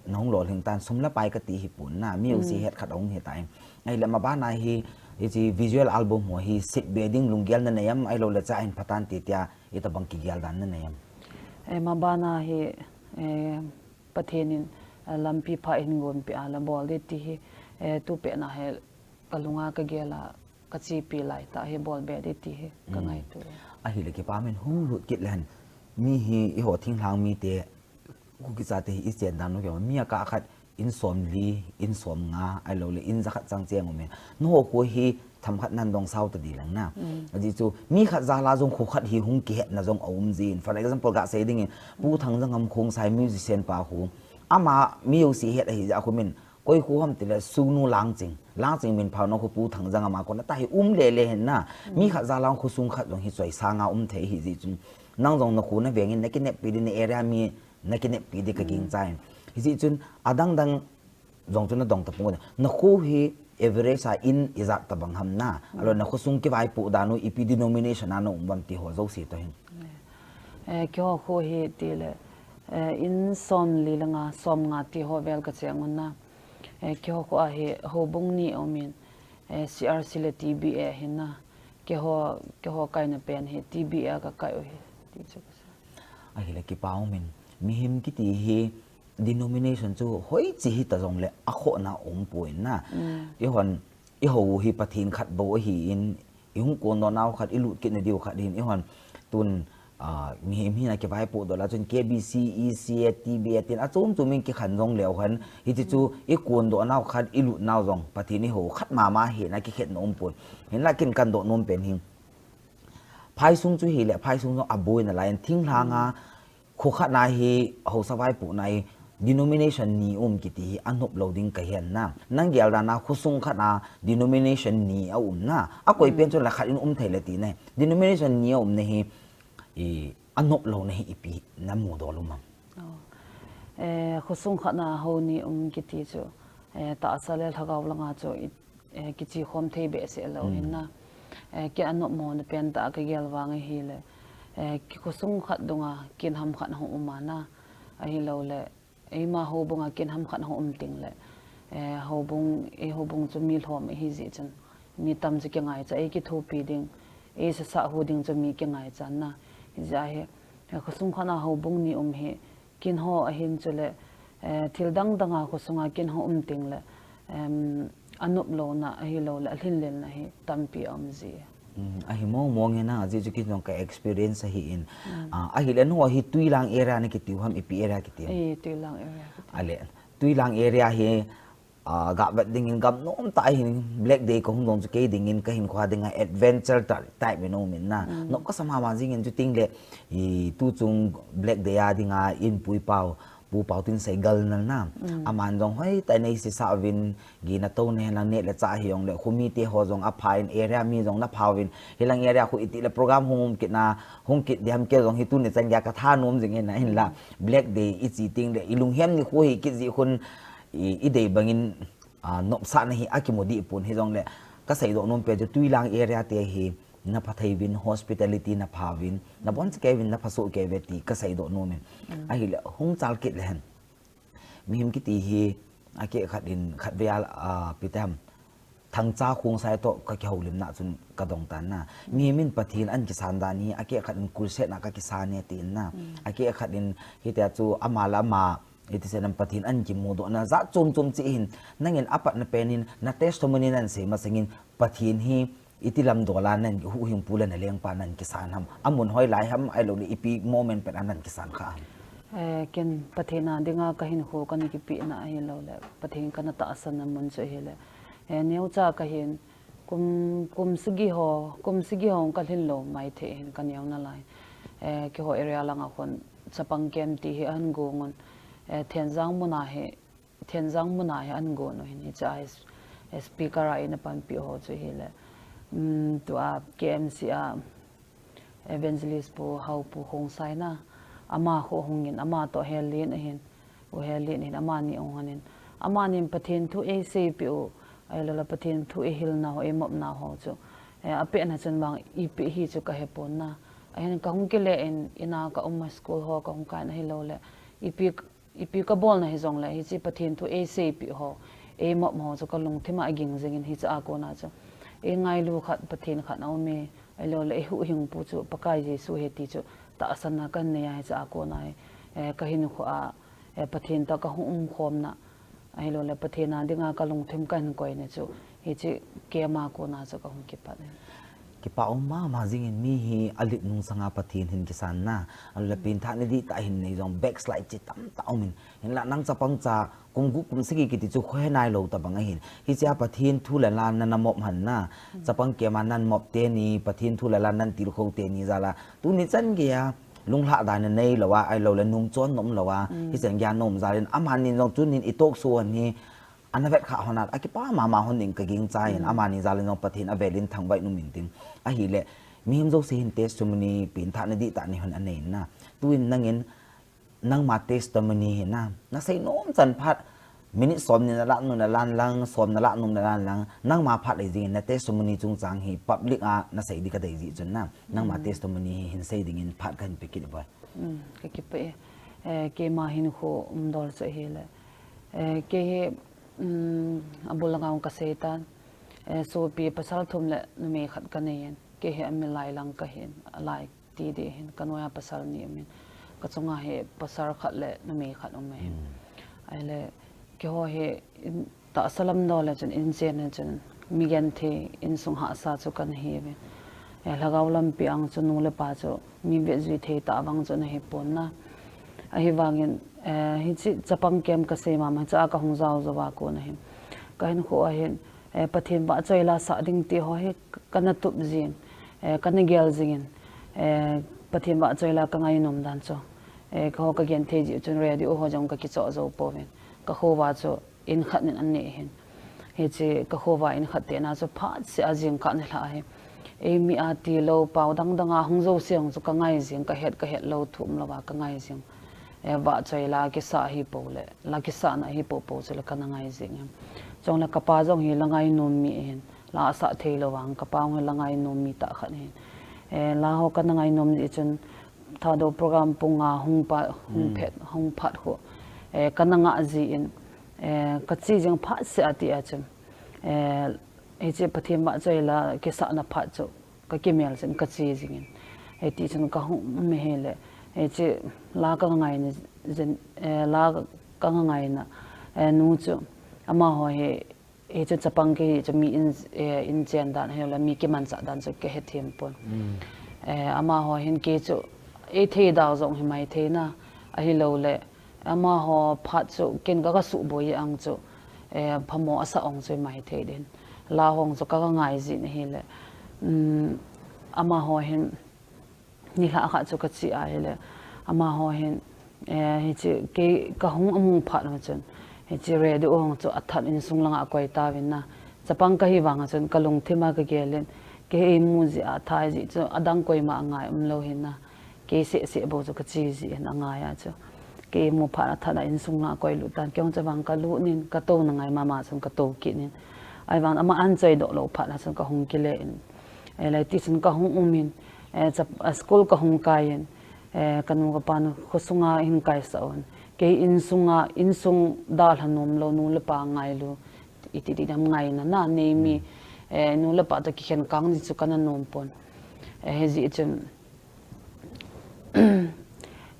na hung lolhing tan sum le pai ka ti hi pon na, mi u si het khat a hung hi tai. Ahile ma bana hi, hiche visual album ho hi, set be ding lunggel na nei am, ahilou le cha in pha tan ti tia, itabang kigel dan na nei am. Eh, ma bana hi, eh, Pathen in, eh, lampi pha in gon pe a la bol de ti hi, eh, tu pe na hi, ka lunga ka gel a, ka chepi lai tah hi bol be de ti hi ka ngaito. Ahile kipa um in hung lut kit le hen. Mi hi eiho thinglhang mite, Kuki chate hi i chen dan u keu. Mi akah khat in somli, in somnga, ahilou le in jakhat chang cheng um in. Nangho kho hi themkhat nan dong sao ta di lang na. Ajeh chu mi khat jal a jong kho khat hi hung kihetna jong a um jin. For example, ga sei ding in, Pu Thangjangam Khongsai musician pa khu. Ama mi u si het ahi jeh a khu min. Koi kho ham ti le Sugnu Langching. Langching min phao na khu Pu Thangjangam a kon a ta hi um le le hen na. Mi khat jal a khosung khat jong hi choi sanga um thei hi jeh chun. Nang jong na kho na veng in na kineppi di na area mi na kineppi di ka gingcha in. Hi jeh chun adang dang jong chu na dong ta pon. Na kho hi average a in ijat tabang ham na. Ahilou na khosung kivaipoh dan u ipi denomination a na um vam ti ho jouse toh hin. Eh, keiho kho hi ti le, eh, in somli le nga, somnga ti ho vel ka cheng un na. Eh, keiho kho a hi houbung ni um in, eh, C R C le T B A hi na. Keiho, keiho kaina pen hi T B A ka kai u hi. Ti chu ka sa. Ahile kipa um in, mihem kiti hi denomination chu hoiche hita jong le akhohna um poi na. Eihon, eiho hi Pathen khat bou ahi in, i hung kondoh nau khat, i lut kit na diu khat hin, eihon tun, ah, mihem hina kivaipoh doh la chun K B C, E C A, T B A tin, achom chom in kikhen jong leu hen, hiti chu i kondoh nau khat, i lut nau jong, Pathen eiho khat mama hina kikhetna um pon. Hinla kin kan doh nom pen hin. Phaisung chu hileh, phaisung chu aboina lai in thinglhang a, khokhat na hi, haosa vaipohna hi, denomination ni um kiti hi anop lou ding kahen na. Nang gel dan a khosung khat a denomination ni aum na. Akoi pen chu la khat in um thei le ti na. Denomination ni aum na hi, i, anop lou na hi ipi na mudol um am? Oh. Eh, khosung khat na ho ni um kiti chu, eh, tahsa le lhagao langa chu i, eh, kichi khom thei behseh lou hin na. Eh, kei anop mo na pen tah kagel vang ahile, eh, ki khosung khat dunga kin ham khat hung um a na. Ahilou le, eima houbung a kin ham khat hung um ting le, eh, houbung, ei houbung chu mi lhom ahi jeh chun, mi tam chu kingaicha, ei kithopi ding, ei sasa hu ding chu mi kingaicha na. Hijeh a hi, eh, khosung khat na houbung ni um hi, kin ho ahin chule, eh, thil dang dang a khosunga kin ho um ting le, em, anop lou na ahilou le, alhin lel na hi tampi aum ji. Hmm, ahi mong mong e na, ajeh chu kei jong ka experience ahi in. Hmm. Ah, ahile nangho hi Tuilang area na kiti u ham, ipi area kiti u ham? Eh, Tuilang area kiti. Ale, Tuilang area hi, ah, gah vet ding in gam nom tah ahin Black Day kahung dong chu kei ding in kahinkho a ding a adventure tah type in aum in na. Hmm. Nop kasa mama jing in chuting le, i, tu chung Black Day a ding a in pu i pau, Pu Paotinsei Galnal na. Hmm. Aman jong hoitah in eisasa uvin, gin a touna hen lang neh le chah hi jong le, khomi te ho jong apha in, area mi jong na pha uvin, hilang area khu iti le program hung um kit na, hung kit diham kei jong hi tuni chan gei a katha nom jing in na, hinla, hmm, Black Day ichi ting le, i lunghem nikho hi kit jeh khun, i, i dei bang in, ah, nopsahna hi akimu deh pon, hijong le, kasei doh nom pen chu Tuilang area te hi, na pha thei uvin, hospitality na pha uvin, na bon cha kei uvin, na pha soh kei uve ti kasei doh nom in. Hmm. Ahile, hung chal kit le hen. Mihem kiti hi, akeh khat in, khatvei a, ah, ipi ti ham, thangcha khongsai toh kakihoulimna chun kadong tan na. Mihem in Pathen ahin kisan dan hi, akeh khat in crusade na kakisan e tin na. Hmm. Akeh khat in, hitia chu ama le ama, iti sei nam Pathen ahin kimudoh na, jat chom chom cheh hin, nangin apatna pen in, na testimony nahin sei masang in, Pathen hi, iti lam dol a nahin huhhingpu le na lengpa nahin kisan ham? Amun hoilai ham, ahilou le ipi moment pen a nahin kisan kha ham? Eh, ken Pathen a dinga kahinkho kana kipehna ahilou le, Pathen kana tahsanna mun chu ahile. Eh, neocha kahin, kum, kum sagi ho, kum sagi ho kalhin lou maithei hin kaneo nalai. Eh, keiho area langa khun, chapang camp ti hi ahin gong un. Eh, Thenjang mun a hi, Thenjang mun a hi ahin gon u hin, hiche a hi s-, eh, speaker a eina panpi ho chu hile, um, tua K M C a Evangelist Pu Haopu Khongsai na, ama khu hung in, ama toh Helen ahin, U Helen ahin, amani hung hon in, amanin Pathen thu eiseipeh u, ahilou le Pathen thu eihilna ho, eimopna ho chu, eh, apehna chun vang ipi hi chu kahe pon na. Ahin kahung kile in, in a kaum a school ho kahung kai in ahilou le, ipi ipi kabolna hijongle, hiche Pathen thu eiseipeh ho, eimop ho chu kalungthim a aging jing in hiche a kona chu. Eingailu khat, Pathen khat aume, ahilou le eihuhhingpu chu Pakai Jesu ahi ti chu tahsanna kahin nei a hiche a kona hi, eh, kahinkho a, eh, Pathen toh kahung umkhomna, ahilou le Pathen a dinga kalungthim kahin koina chu, hiche camp a kona chu kahung kipat e. Kipah um mama jing in mi hi alet nung sanga Pathen hin kisan na. Ahilou le, hmm, penthahna dihtah hin nei jong backslide che tamtah um in. Hinla nang chapang cha kum gup kum sagi kiti chu khohe nailou tabang ahin. Hiche a Pathen thu le la na, na mop hon na. Hmm. Chapang camp a nahin mop teni, Pathen thu le la nahin tilkhou teni jal a. Tuni chan gei a, lunglhah dan a neilou a, ahilou le nungchon nom lou a. Hmm. Hichan gei a na um jal in, amanin jong tunin i talk show hon hi, ana vet kha hon a, akipah mama hon ding kagingchan, hmm, amani jal in jong Pathen avel in thangvah in um intin. Ahile, mihem jouse hin testimony penthahna dihtah nei hon anei na. Tuin nangin, nangma testimony hi na, nasei nom chan phat, minute som ni nalah nom nalah lang, som nalah nom nalah lang, nangma phat lei jing in na testimony chungchang hi public a nasei ding kadei jeh chun na, nangma, hmm, testimony hi hin sei ding in phat kahin pe kit e boi. Hmm, kakipah e. Eh, keima hinkho umdol chu ahile. Eh, kei hi, um, abul langa hung kasei tan. Eh, sopi pasal thum le numei khat kanei in. Kei hi amilai lang kahin, alai ti ding hin, kanoiya pasal ni um in. Kachunga hi pasal khat le numei khat um ahin. Hmm. Ahile, keiho hi in, tahsa lam dol le chun inchen le chun mi genthei insung hahsa chu kana hi uvin. Eh, lhagao lampi a chu nu le pa chu mi vetjui thei tah vang chu ana hi pon na. Ahivangin, eh, hiche chapang camp kasei mama, hiche a kahung jao jou a kona hin, kahinkho a hin, eh, Pathen vahchoi la sah ding ti ho hi kana tup jin, eh, kana gel jing in, Eh, Pathen vahchoila ka ngainom dan chu, eh, keiho ka genthei jeh chun radio ho jong ka kichoh jou pouvin. Ka khovah chu in khat in anei hin. Hiche ka khovah in khat tena chu phatseh a jingkah nilhah hi, eimi a tilou pao dang dang a hung jouse jong chu ka ngai jing, ka het, ka het lou thu umlouva ka ngai jing. Eh, vahchoila kisa hi pou le, la kisana hi pou pou chule kana ngai jing em. Chule ka pa jong hi la ngainom mi ahin, la asah thei lou vang, ka pa jong hi la ngainom mi tah khat ahin. Eh, la ho kana ngainom jeh chun, Thadou program pung nga hung pa, hung phet, hung phat ho, eh, kana ngah jin, eh, ka che jing phatseh a tia chun, eh, hiche Pathen vahchoila kisana phat chu ka kimel jin ka che jingin. Hiti chun ka hung um hile, hiche la ka ngaina jin, eh, la ka ngaina, eh, nu chu, amaho hi, hichu chapang kahi chu mi in, eh, inchen dan ahiloule mi kimanchah dan chu ka hethem pon. Eh, amaho hin kei chu eithei dau jong hi maithei na, ahiloule amaho phat chu ken ka, ka suhboi ang chu, eh, phamo asah ong chu hi maithei din. La ho chu ka, ka ngai jin ahile, um, amaho hin nilhah khat chu ka che ahile, amaho hin, eh, hiche kei ka hung amu phat u chun, hiche radio ho chu athat insung langa akoi tauvin na. Chapang kahi vang chun ka lungthim a ka gelin, kei eimu jeh a athai jeh chu adang koima angai umlou hin na. Kei seh seh bou chu ka che jin angai a chu. Kei eimu phat athat a insung langa akoi lut tan, kei jong chavang ka lut in, ka touna ngai mama chun ka tou kit in. Ahivang ama ahin choidoh lou phat a chun ka hung kile in. Ahile tichun ka hung um in, eh, school ka hung kai in, eh, ka nu ka pan khosunga ahin kaisah un. Kei insunga, insung dalha nomlou, nu le pa ngailu, iti ti dam ngaina na nei mi, eh, nu le pa toh kikhen kang jeh chu kana nom pon. Eh, hijeh chun,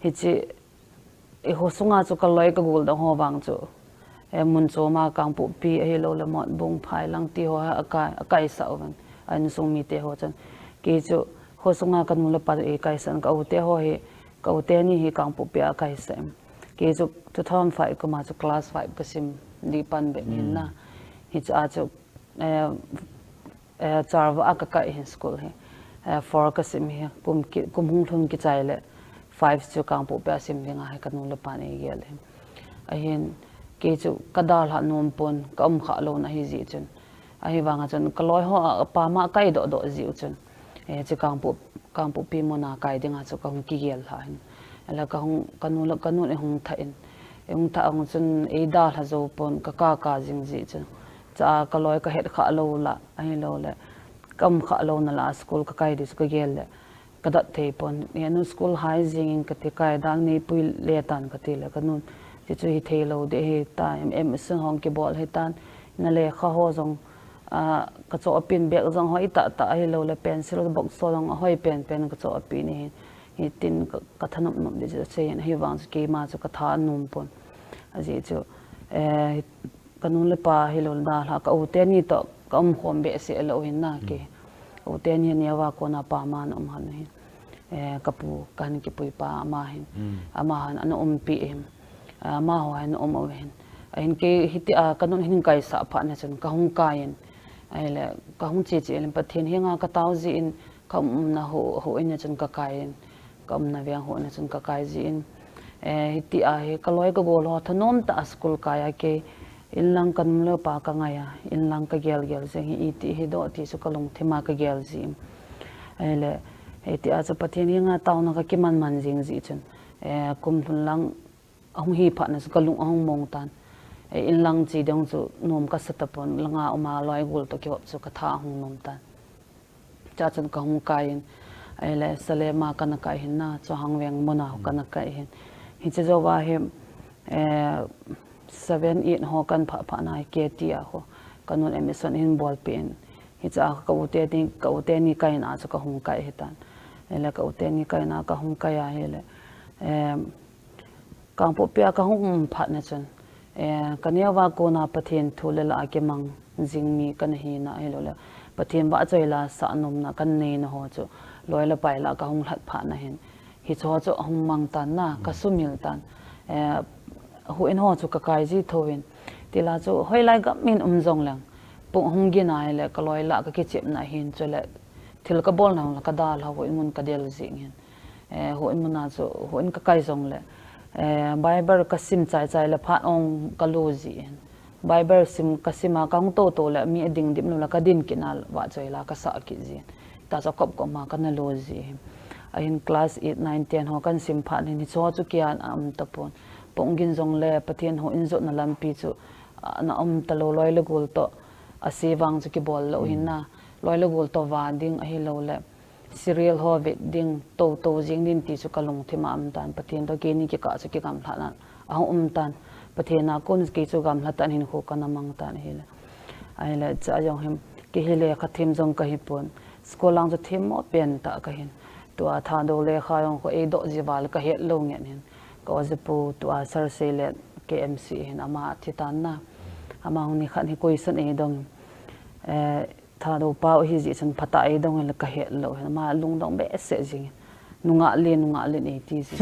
hiche, eh, khosunga chu ka loi ka gol dang ho vang chu, eh, mun choma Kangpokpi ahiloule Motbung, Phailang ti ho hi akai, akaisah uvin, a insung mite ho chun. Kei chu khosunga ka nu le pa eikaisah in, ka u te ho hi, ka u teni hi Kangpokpi a akaisah in. Kei chu two thousand five kuma chu class five ka sim di pan bep hin na. Hiche a chu, eh, eh, Charvah a ka kai hin school hi. Eh, four ka sim hi, kum ki, kum hung lhun kichai le five chu Kangpokpi a sim dinga hi ka nu le pan eigel hi. Ahin, kei chu ka dalha nom pon, ka um khah louna ahi jeh chun. Ahivanga chun ka loi ho a, a pam a kai doh doh jeh u chun, eh, chu Kangpok, Kangpokpi muna kai dinga chu ka hung kigel lha hin. Ahile ka hung, ka nu le, ka nun eihung that in, eihung that hung chun eidalha jou pon, ka ka ka jing jeh chun. Chua ka loi ka het khah lou lah, ahiloule ka um khah louna lah a school ka kai di chu ka gel le, ka dat thei pon. Henu school hai jingin kati, kai dang neipui le tan kati le ka nun, chuchu hithei lou ding ahitai, em, em, sun hong kibol ahitan, na lekha ho jong, ah, ka chohpeh in bag jong hoi tah tah ahiloule pencil box ho jong ahoi pen pen ka chohpeh in ahi, hitin ka, ka thanop nop ding chu asei in, ahivang chu keima chu ka tha anom pon. Ajeh chu, eh, ka nu le pa hilou dalha, ka u teni toh ka um khom behseh lou hin na kei. Ka u teni aneo a kona pam a ana um hon ahin. Eh, ka pu, ka hin kipui pa ama hin. Ama hin ana umpi in. Amaho hin ana um u hin. Ahin kei hitia ka nun hin kaisah phat na chun ka hung kai in. Ahile ka hung che che in Pathen henga ka tao jeh in ka umna ho, ho in a chun ka kai in. Ka umna veng ho na chun ka kai jeh in, eh, hitia hi ka loi ka gol ho thanom tah a school kai a kei, inlang ka nu le pa ka ngai a, inlang ka gel gel jeng hi iti hidoh ti chu ka lungthim a ka gel jin. Ahile, hitia chu Pathen henga taona ka kiman man jing jeh chun, eh, kum lhun lang ahung hi phat na chu ka lung ahung mong tan. Eh, inlang che ding chu nom ka sa tapon, langa um a loi gol toh kivop chu ka tha ahung nom tan. Chua chun ka hung kai in, ahile Salem a kana kai hin na, Chonghang veng muna kana kai hin. Hiche jouva hi, eh, seven, eight ho kan phah phah na hi K T a ho, ka nun admission ahin bolpeh in. Hichea ka u teni, ka u teni kaina chu ka hung kai ahitan. Ahile ka u teni kaina ka hung kai ahile, eh, Kangpokpi a ka hung um phat na chun, eh, ka neo a kona Pathen thu le la a kimang jing mi kana hi na, ahiloule Pathen vahchoila sah nomna kana nei na ho chu, loi le pai lah a ka hung lhat phat na hin, hiche ho chu ahung mang tan na, ka sumil tan. Eh, huhhing ho chu ka kai ji thou in, tila chu hoilai gam in um jong leng, pung ahung gin ahile ka loi lah a ka kichepna hin, chule Thil kabol nang la kadal ha, houin mun kadel jing hin. Eh, houin mun a chu, houin kakai jong le, eh, Bible kasim chai chai le phat ong kalu jing hin. Bible sim kasim a kahung to to le mi ading dim lou la kadin kit na vahchoi la kasah kit jing hin. Ta chu kop kop ma kana lu jing hin. Ahin class eight, nine, ten ho kan sim phat hin hicho chu kian a um tapon. Pung gin jong le Pathen houin jotna lampi chu, ah, na um talou loi le gol to. Ase vang chu kibol lou hin na. Loi le gol to va ding ahilou le serial ho vet ding, to to jing din ti chu kalungthim a um tan, Pathen to keini kikah chu kigamlha nan ahung um tan, Pathen a kon kei chu gamlha tan hinkho kana mang tan ahile. Ahile cha jong hin, kei hi lekha thim jong kahi pon, school lang chu thim mo pen ta kahin. Tua Thadou lekha jong kho eidoh ji val kahet lou ngen hin. Ka oja pu tua Sir Seilet K M C hin ama thi tan na. Ama hung ni khat hi question eidong. Eh, Thadou pau hi ji chun phatah eidong le kahet lou hin. Ama lungdong behseh jing. Nungah le, nungah le eiti ji.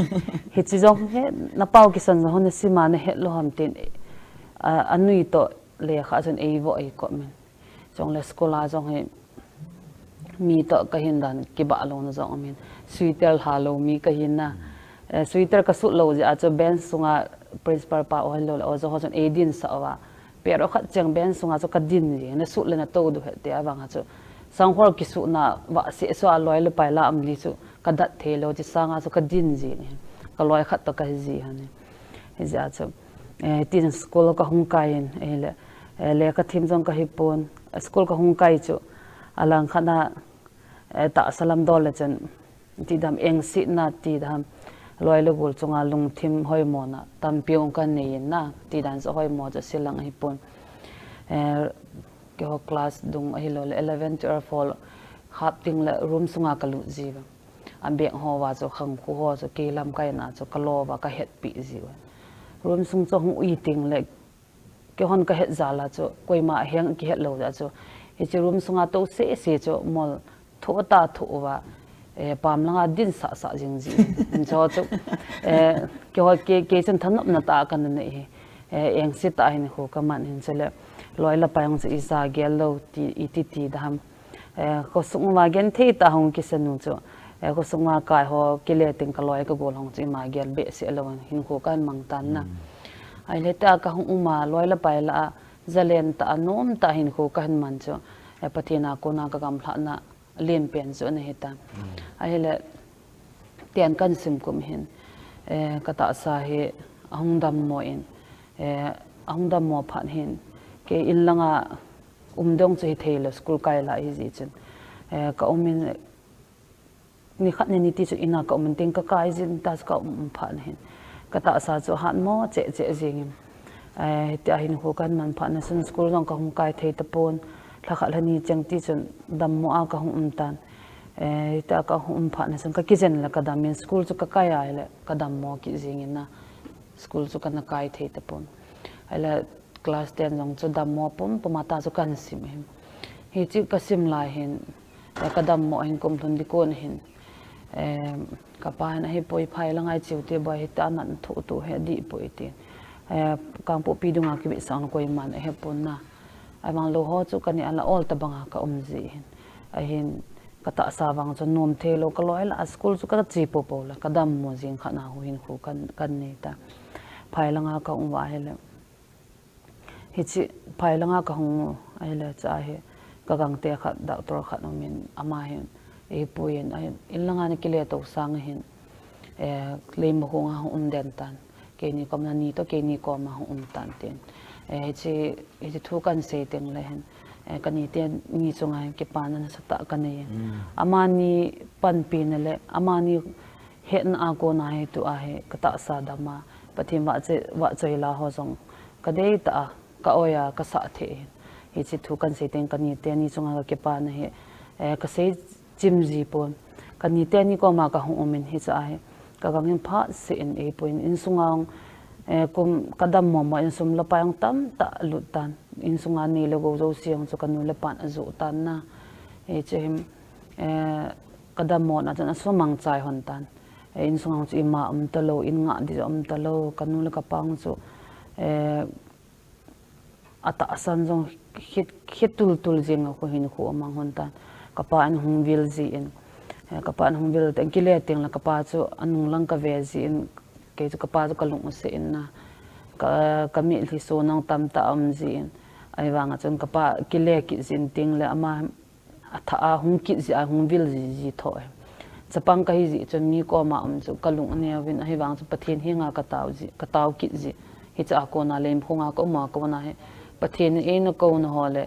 Hichi jong hi, na pau kisan jong hon na sima nahet lou ham tin. A, anui to lekha chun eivo eikop min. Jong le school a jong hi mi to kahin dan kibah lou na jong min. Sweater lha lou mi kahin na. Eh, sweater kasut lou ji a chu bench sunga principal pa ohin lou le oja ho chun eidin sa uva. Pero khat cheng bench sunga chu kadin ji, na sut le na to du het te avang a chu. Sanghol kisutna vah se so a loi le pai la um li chu kadat thei lou chi sanga chu kadin ji ni. Kaloi khat to kahi ji ha ni. Hijeh a chu, eh, tin school kahung kai in, eh, le, eh, lekha thim jong kahi pon, eh, school kahung kai chu, alang khat na, eh, tahsa lam dol le chun, ti dam engsetna ti dam, loi le gol chunga lungthim hoimo na, tampi ong kanei in na, ti dan chu hoimo chu silang ahi pon. Eh, keiho class dung ahilou le, eleven, twelve ho, hap ting le room sunga kalut ji va. A beng ho va chu khang khu ho chu kei lamkai na chu kalo va kahetpi ji va. Room sung chu hung ui ting le, keihon kahet jal a chu, koima heng kihet lou jeh a chu. Hichi room sunga to sese chu mol tho ta tho uva, eh, pam langa din sah sah jing ji. Hicho chu, eh, keiho kei, kei chun thanopna tah kana nei hi. Eh, engse tah hinkho kaman hin chule. Loi le pai jong chu ija gel lou ti, iti ti dam. Eh, khosung uva genthei tah hung kisa nu chu. Eh, khosung uva kai ho kile teng kaloi kagol hong chu ima gel behseh lou hinkho kahin mang tan na. Ahile tia kahung um a, loi le pai la a, jalen tah a, nom tah a hinkho kahin man chu. Eh, Pathen a kona kagamlhahna len pen chu ana hi tan. Ahile, ten kahin sim kum hin, eh, katahsa hi ahung dammo in, eh, ahung dammo phat hin, kei in langa um dong chu hithei lou, school kai la ahi jeh chun. Eh, ka um in, nikhat nini ti chu ina ka um in tin kakai jin ta chu ka um phat hin. Katahsa chu hatmo cheh cheh jing in. Eh, hitia hinkho kahin man phat na chun school jong kahung kai thei tapon. Lhakhat lhani cheng ti chun dammo a kahung um tan. Eh, hitia kahung um phat na chun kakijen le kadam in school chu kakai a le kadammo kit jing in na. School chu kana kai thei tapon. Ahile class ten jong chu dammo pum pum a ta chu kahin sim hin. Hichi kasim lai hin, eh, kadammo hin kum lhun ding kon hin. Eh, kapa hin ahipoi phai la ngai chiu te boi hita nan thu tu he dipoi tin. Eh, Kangpokpi dunga kivetsah na koiman ahepon na. Ahivang lou ho chu kaneh a la ol tabanga ka um ji hin. Ahin katahsa vang chu nom thei lou kaloi la school chu kache popo la kadammo jing khat na hu hinkho kan, kanei ta. Phai langa ka um uva ahile. Hichi phai langa kahung u ahile cha hi kagangte khat doctor khat um in ama hin eipui in ahin in langa na kile to sang hin, eh, Leimakhong a hung um den tan. Keini kom na ni to keini kom a hung um tan tin. Eh, hichi, hichi thu kahin sei teng le hin, eh, kani teni chunga hin kipana nasatah kanei in. Amani panpina le amani hetna a kona hi tua hi katahsa dam a, Pathen vahchoi, vahchoi la ho jong kadei tah a, ka oi a, kasah thei hin. Hichi thu kahin sei teng kani teni chunga kakipana hi, eh, kasei chim ji pon. Kani teni koma kahung um in hicha hi kagang in phat seh in eipui in insunga, eh, kum kadammo mo in sum le pai jong tamtah lut tan. Insunga nei le gou jouse jong chu kanu le pan ajoh tan na. Hichi hin, eh, kadammona chun asumang chai hon tan. Eh, insunga chu ima um talou, in ngah ding jong um talou, kanu le kapa jong chu, eh, atahsan jong khit, khit tul tul jing a khu hinkho amang hon tan. kapa in hung vil jin, eh, kapa in hung vil teng kile teng le kapa chu anung lang kave jin, kei chu kapa chu kalung ase in na, ka, kamitlhi sunung tamtah aum jin, ahivanga chun kapa kile kit jin teng le ama atha a hung kit jia hung vil ji ji tho e. Chapang kahi ji chun mi koma um chu kalung aneuvin ahivang chu Pathen henga katao ji, katao kit ji. Hicha kona lemkhonga kauma kona hi Pathen in eina kouna ho le,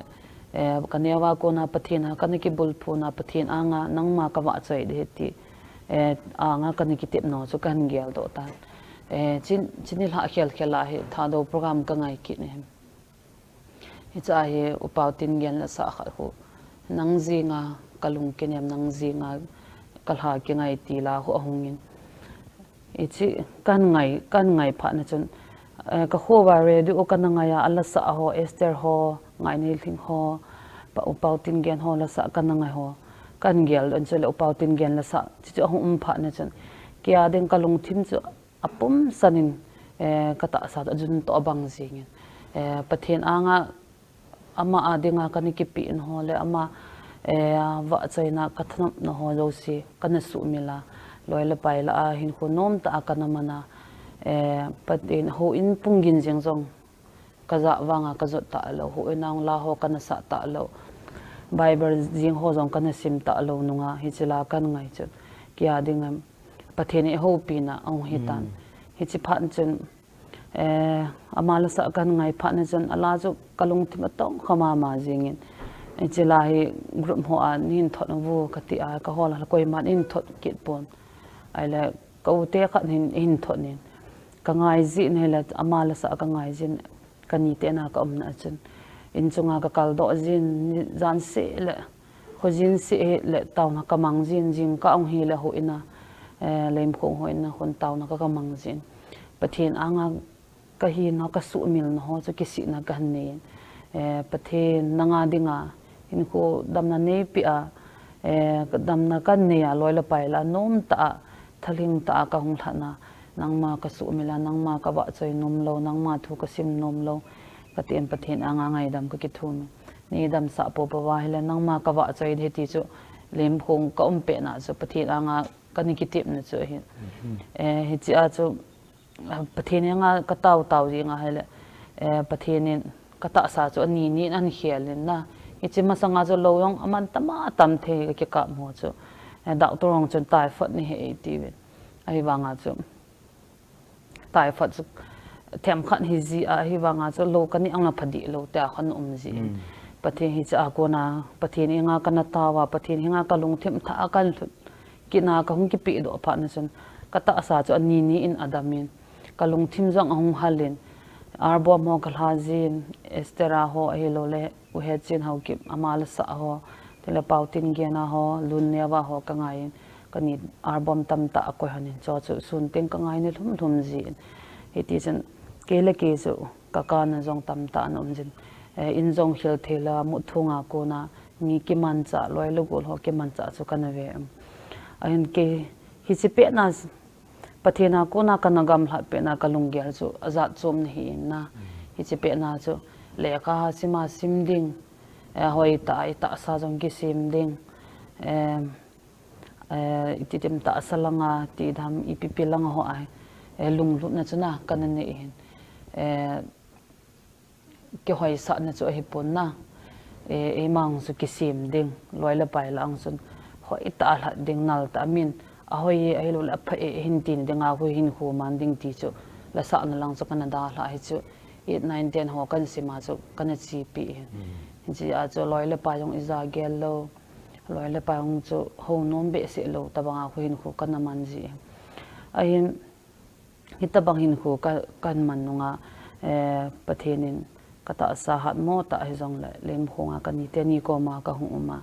eh, kaneo a kona Pathen a kana kibulphuna Pathen anga nangma kavahchoi ding ahi ti, eh, anga kana kitepna chu kahin geldoh tan. Eh, chin, chini lha khel khel a hi Thadou program kangai kit ne. Hicha hi U Paotingen lasah khat khu, Nang jinga kalung kinem, nang jinga kalha kingai ti la khu ahungin. Hichi kangai, kangai phat na chun, eh, kakhoa radio kana ngai a, alasah ho, Esther ho, Ngainei Lhing ho, pa, U Paotingen ho lasah kana ngai ho. Kan gel don chule U Paotingen lasah, chichu ahung um phat na chun, kei a ding kalungthim chu apum sanin, eh, katahsa chu ajun toh abang jingin. Eh, Pathen anga ama a dinga kana kipehna ho le ama, eh, vahchoina kathanopna ho jouse kana sumil a. Loi le pai lah a hinkho nomtah a kana man a. Eh, Pathen houin pung gin jeng jong kajah vanga kajot talou. Houin a hung la ho kana sah talou. Bible jeng ho jong kana sim talou nunga hichi la kan ngai chun. Kei a dinga Pathen in eihoupi na ahung hitan. Hichi phat chun, eh, ama lasah kan ngai phat na chun, ala chu kalungthim atong kha mama jingin. Hichi la hi group ho a neihin thot uvo kati a, kahol a koiman eihin thot kit pon. Ahile, ka u te khat hin, eihin thot in. Kangai jin ahile, ama lasah kangai jin. Kanite na kaumna chun. In chunga kakal doh jin, jan seh le, khojin seh le, taona kamang jin, jingkah ahung hile houin a, eh, lemkhong houin a, khun taona ka, kamang jin. Pathen anga kahina, kasumilna ho chu kisihna kahin nei in. Eh, Pathen nanga dinga, hinkho damna neipeh a, eh, damna kan nei a, loi le pai lah a, nomtah a, thalheng tah a kahung lhatna, nangma kasumil a, nangma kavahchoi nomlou, nangma thu kasim nomlou, katin Pathen anga ngaidam kakithum in. Neidamsah popo uva ahile, nangma kavahchoi ding ahi ti chu, lemkhong kaum pet na chu, Pathen anga kana kitepna chu ahin. Eh, hichi a chu, Pathen henga katao tao jing ahile, eh, Pathen in katahsa chu ani ni in ahin khel in na. Hichi masanga chu lou jong aman tam a tam thei kakikap ho chu. Eh, doctor hon chun typhoid nahi e atiuvin. Ahivanga chu typhoid chu themkhat hi ji a, ahivanga chu lou kaneh ang la phadih lou tia kana um jin. Pathen hicha kona, Pathen henga kana tao a, Pathen henga kalungthim thah a kana lhut. Kina kahung kipehdoh phat na chun, katahsa chu ani ni in adamin, kalungthim jong ahung halin, album ho kalha jin, Esther a ho ahilou le, U Hechin Haokip ama lasah ho, tile Paotingen a ho, Lunneo a ho kangai in, kani album tamtah akoi hon in, chu chu sun teng kangai ni lhum lhum jin. Hiti chun, kei le kei chu, kakana jong tamtah ana um jin. Eh, in jong hil thei la, mutthung a kona, mi kimanchah, loi le gol ho kimanchah chu kana ve em. Ahin kei, hichi pet na, Pathen a kona kana gamlhat pet na kalunggel chu, ajat chom nahi in na. Hichi pet na chu, lekha sim a sim ding, eh, hoitah a itahsa jong kisem ding, eh, eh, iti tim tahsa langa, tidam, ipi pi langa ho a, eh, lunglutna chu na, kana nei hin. Eh, kihoisahna chu ahipon na. Eh, eima hung chu kisem ding, loi le pai lah a hung chun hoitah a lhat ding, nal tah a min, ahoi e, ahilou le apha e, hin ti na dinga khu hinkho man ding ti chu, lasahna lang chu kana dalha hi chu, eight, nine, ten ho kan sim a chu kana chepi hin. Hichi a chu loi le pai jong ija gel lou, loi le pai jong chu hou nom behseh lou, tabang a khu hinkho kana man ji. Ahin, Hitabang hinkho ka, kan man nunga, eh, Pathen in katahsa hatmo tah hijongle, lemkhong a kanite ni koma kahung um a.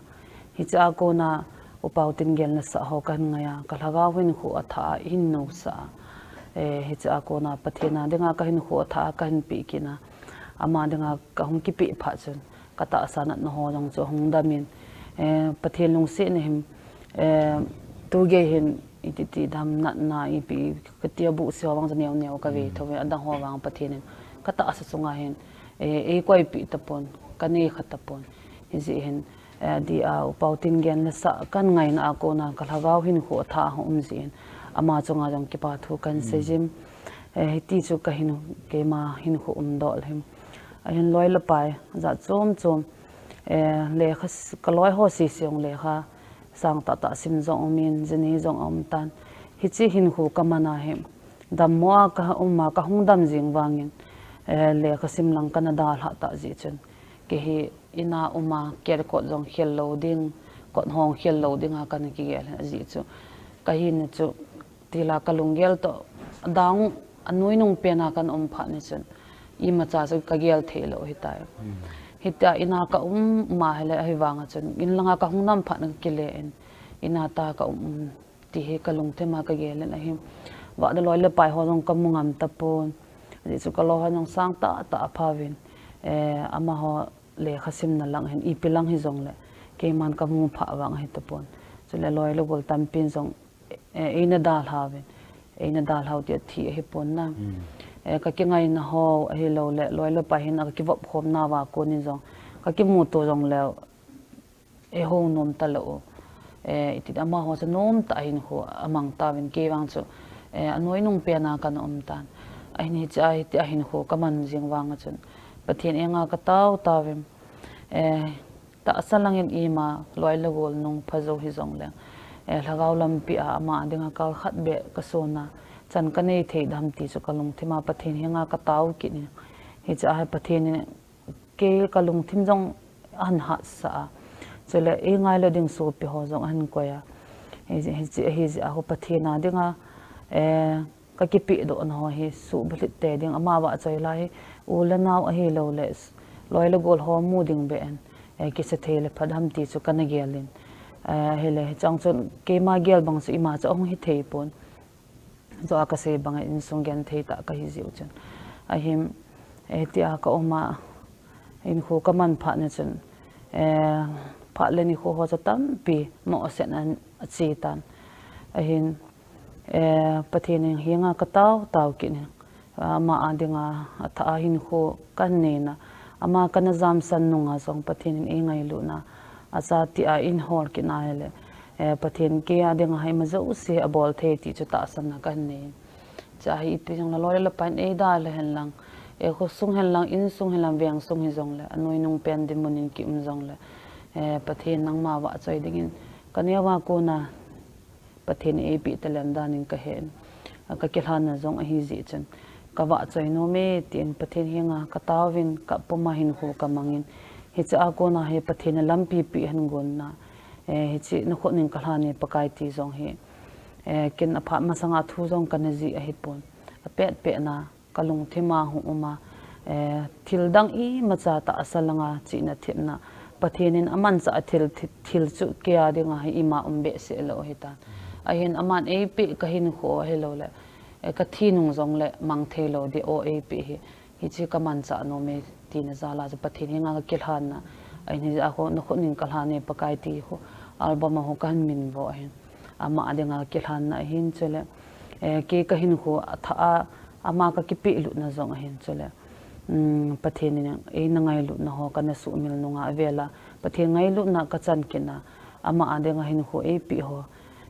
Hicha kona, U Paotingen lasah ho kahin ngai a, kalhagao hinkho athah a, eihin nosa a. Eh, hicha kona, Pathen a dinga kahinkho athah a, kahin peh kit na. Ama dinga kahung kipeh phat chun, katahsa natna ho jong chu ahung dam in, eh, Pathen lungsetna hin, eh, tu gei hin iti ti dam natna ipi kati a buhse ho vang chu neo neo kave thou ve, adang ho vang Pathen in katahsa chunga hin, eh, eikoipeh tapon, kanei kha tapon. Hijeh hin, Eh, dia Upau Tinggen lasa kan ngaina a kona ka lhagao hinkho athah a um jin, ama chunga jong kipa thu kan sei jin. Eh, hiti chu ka hin, keima hinkho umdoh le hin. Ahin loi le pai jat chom chom. Eh, lekha s-, ka loi ho sisi jong lekha sang tah tah sim jong umin, jini jong um tan. Hiche hinkho ka man a hi. Dammo a ka um a, ka hung dam jing vangin, eh, lekha sim lang kana dalha ta jeh chun. Kei hi ina um a, kelkot jong khel lou ding, kot hong khel lou ding a kana kigel jeh chu. Ka hin chu, tila ka lunggel toh, adang, anoi nung pen a kana um phat ni chun. Imacha chu ka gel thei lou hitai. Hitia ina ka um ma hile ahivang a chun. In langa ka hung dam phat na ka kile in. Ina ta ka um um. Ti hi ka lungthim a ka gel in ahi. Vah da loi le pai ho jong ka mu ngam tapon. Ajeh chu ka loi ho jong sang tah tah a pha uvin. Eh, amaho lekha simna lang hin, ipi lang hijong le. Keiman ka mu pha vang ahi tapon. Chule loi le gol tampin jong, eh, eina dalha uvin. Eina dalha u ti athi ahipon na. Eh, ka kingaina ho, ahilou le, loi le pai hin a ka kivop khom na va konin jong. Ka kimuto jong le, eh, hou nom talou. Eh, iti amaho chu nom tah a hinkho amang tauvin kei vang chu, eh, anoi nung pen a kana um tan. Ahin hiche a, hiti a hinkho ka man jing vang a chun. Pathen henga ka tao tauvin. Eh, tahsa langin ima loi le gol nung pha jou hijong leng. Eh, lhagao lampi a ama dinga kal khat beh ka son a. Chan ka nei thei dem ti chu ka lungthim a Pathen henga ka tao kit in. Hiche a hi Pathen in kei ka lungthim jong ahin hatsah a. Chule, ei ngailou ding sopi ho jong ahin koi a. Hi, hi, hi, hi, hi, a ho Pathen a dinga, eh, ka kipedoh na ho hi, suhbulhit te ding, ama vahchoi lai hi, u le nao ahilou le, loi le gol ho mu ding beh in, eh, kisa thei le phat ham ti chu kana gel in. Eh, ahile, hichang chun, keima gel bang chu ima chu ahung hi thei pon. Chu a ka sei bang a insung genthei tah ka hi jiu chun. Ahin, eh, tia ka um a, hinkho ka man phat na chun, eh, phat le nikho ho chu tampi mohseh in ache tan. Ahin, eh, Pathen in henga ka tao, tao kit in. Ama a dinga, athah a hinkho ka nei na. Ama kana jamsan nunga jong Pathen in ei ngailutna. Acha tia eihol kit na hile. Eh, Pathen kei a dinga hi ima jouse abol thei ti chu tahsan na ka nei. Cha hi ipi jong le loi le pai in ei dalha hen lang. Eh, khosung hen lang, insung hen lang, veng sung hijong le. Anoi nung pen dinmun in ki um jong le. Eh, Pathen nangma vahchoi dingin. Ka neo a kona Pathen in eipeh talent dan in ka he in. Ka kilhan na jong ahi jeh chun. Ka vahchoi nom e, tin Pathen henga ka tao vin, ka pum a hinkho ka mang in. Hiche a kona hi Pathen in lampi pe ahin gon na. Eh, hiche na khut in ka lhan e Pakai ti jong hi. Eh, ken aphat masang a thu jong kana jih ahipon. Apet pet na. Ka lungthim a hung um a, eh, thil dang imacha tahsa langa chihna thepna, Pathen in amanchah a thil, thi-, thil chu kei a dinga hi ima um behseh lou ahitan. Ahin aman eipeh ka hinkho ahilou le, eh, ka thi nung jong le mang thei lou ding o eipeh hi, hiche ka manchah nom e tina jal a chu Pathen henga ka kilhan na, ahin hiche a ho na khut in ka lhan e Pakai ti ho, album a ho ka hin min vo ahin. Ama a dinga kilhan na ahin chule, eh, kei ka hinkho athah a, ama ka kipehlut na jong ahin chule. Um, Pathen in eina ngailutna ho kana sumil nunga avel a. Pathen ngailutna ka chan kit na, ama a dinga hinkho eipeh ho.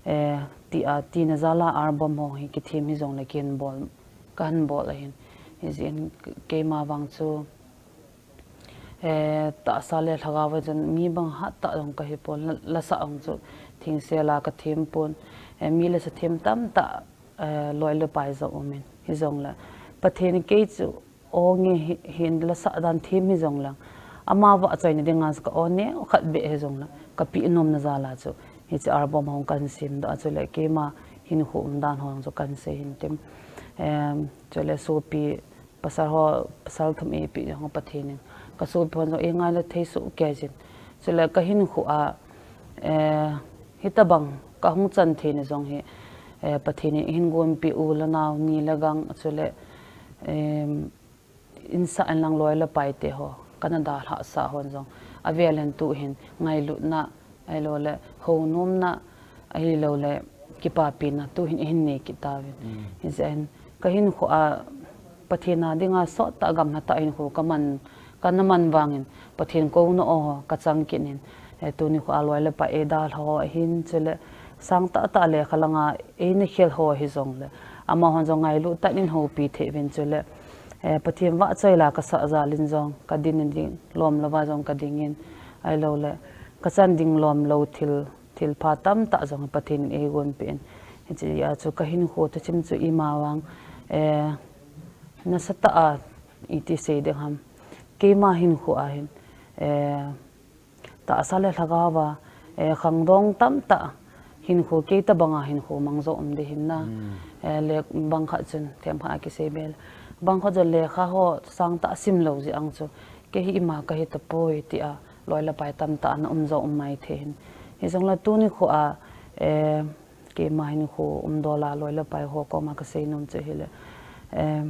Eh, tia, tina jal a album ho hi kithem hijong le kihin bol, ka hin bol ahin. Hijeh in keima vang chu, eh, tahsa le lhagao a chun mi bang hat tah jong ka hi pon, la, lasa jong chu thingsel a ka them pon. Eh, mi lasa them tamtah, eh, loi le pai jong um in. Hijong le, Pathen in kei chu, o nge hi, hin lasa dan them hijong le. Ama vahchoi na dinga ka o neo khat beh hijong le. Ka peh nom na jal a chu. Hiche album hung kan sem doh a chule keima hinkho um dan ho jong chu kan sei hin tin. Em, chule sopi Pasal ho, pasal thum eipeh jong Pathen in. Ka sopi hon jong ei ngailou thei soh kei jin. Chule ka hinkho a, eh, hitabang ka hung chan thei na jong hi, eh, Pathen in eihin gonpeh u le nao ni le gang chule, em, insah in lang loi le pai te ho, kana dalhah sah hon jong. Avel in tuhin ngailutna, ahilou le, hounomna, ahilou le, kipapina, tuhin eihin nei kit tauvin. Mm. Hijeh in, ka hinkho a, Pathen a dinga sot tah gamla tah hinkho ka man, kana man vangin, Pathen kouna o ka chang kit in, Eh, tuni kho a loi le pai eidalha ho ahin, chule sang tah tah lekha langa eina khel ho hijongle, amahon jong ngailut tah in houpi thei uvin chule, eh, Pathen vahchoi la kasah jal in jong kadin ding, lom louva jong kading in, ahilouleh kachan ding lom lou thil, thil pha tamtah jong Pathen in eigonpeh in. Hiche a chu kahinkho thuchim chu ima vang, eh, nasatah a iti sei ding ham. Keima hinkho a hin, eh, tahsa le lhagao va, eh, khangdong tamtah hinkho, kei tabanga hinkho mang jo um ding ahin na. Eh, le bang khat chun, themkhat a kisei bel. Bang khat chun lekha ho sang tah sim lou jeh a chu, kei hi ima kahi tapoi tia, loi le pai tamtah ana um jo um maithei hin. Hijongle tuni kho a, eh, keima hinkho umdol a loi le pai ho koma kasei nom chu hile, eh,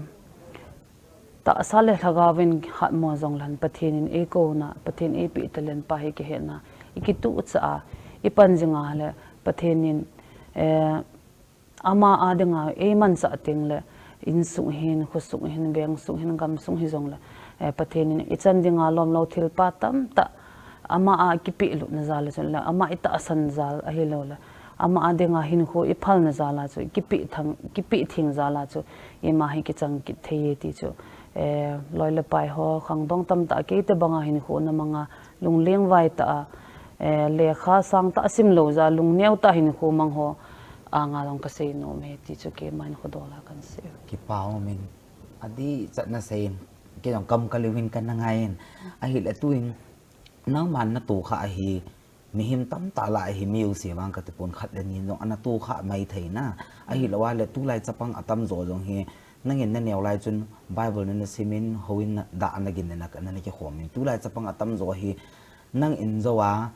tahsa le lhagao vin hatmo jongleng Pathen in eikouna, Pathen eipeh talent pa hi kihetna, ikituh cha a, ipan jing a le, Pathen in, eh, ama a dinga eimanchah tengle, insung hin, khosung hin, vengsung hin, gamsung hijongle, eh, Pathen in ichan dinga lom lou thil pha tamtah, ama a kipeh lutna jal a chun le, ama itahsan jal ahilouleh, ama a dinga hinkho iphalna jal a chu, kipeh thang, kipeh theng jal a chu, ima hi kichang kit thei e ti chu. Eh, loi le pai ho, khangdong tamtah kei tabanga hinkho na manga, lungleng vai tah a, eh, lekha sang tah sim lou jeh a, lungneo tah a hinkho mang ho, anga jong kasei nom e ti chu keima hinkho dol a kahin sei. Kipa um in, adih chatna sei in, kei jong kam kaliu hin kana ngai in, ahile tuin, nangman natoh kha ahi, mihem tamtah lah a hi mi use vang kati pon khat le ni jong ana toh kha maithei na. Ahilou a le tulai chapang atamjo jong hi nangin naneo lai chun Bible nana sim in houin na da nagin nana, nana kikhom in tulai chapang atamjo hi nangin jou a,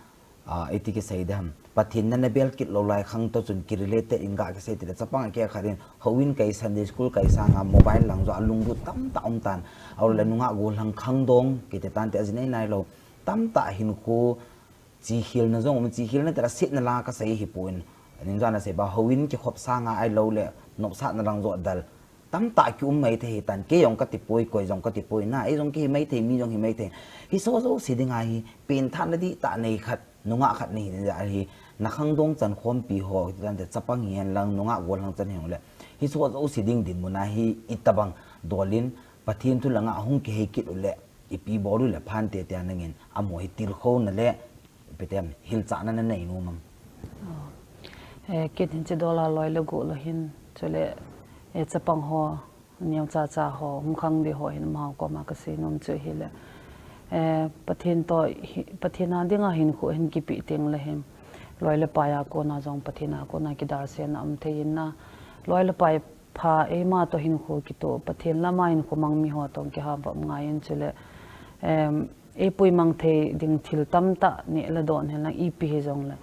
ah, iti kisei ding ham. Pathen nana bel kit lou lai khang toh chun ki relate in ga kisei tile chapang akeh khat in houin kai Sunday school kai sanga mobile lang jo a lunglut tamtah um tan. Ahilou le nungah gollhang khangdong kiti tan te ajinei nailou. Tamtah hinkho Chihilna jong um, chihilna tila setna la kasei hipon. Nin jong ana sei ba, houin kikhop sanga ahilou le, nopsahna lang jong adel. Tamtah kium maithei hitan, kei jong kati poi, koi jong kati poi na, ei jong kihi maithei, mi jong hi maithei. Hiche jouse dinga hi, pengthahna dihtah nei khat, nungah khat nahi jeh a hi, nakhangdong chankhompi ho, hitante chapang hihen lang, nungah gollhang chan hijongle. Hiche jouse ding dinmun a hi, itobang, dol in, Pathen thu langa hung kihei kit u le, ipi bol u le phante tia nangin, amaho hi tilkhouna le, ipi ti ham, hilchahna nanei nom am? Oh. Eh, kei hin hiche dol a loi le gol lou hin, chule, eh, chapang ho, neocha cha ho, hung khangding ho hin amaho koma kasei nom chu hile. Eh, Pathen toh hi, Pathen a dinga hinkho hin kipe teng le hin, loi le pai a kona jong Pathen a kona kidalsenna um thei in na, loi le pai pha eima toh hinkho kitoh, Pathen lama hinkho mang mi ho toh kiham pam ngai in chule, em, eipui mang thei ding thil tamtah neh le don hen lang ipi hijongle.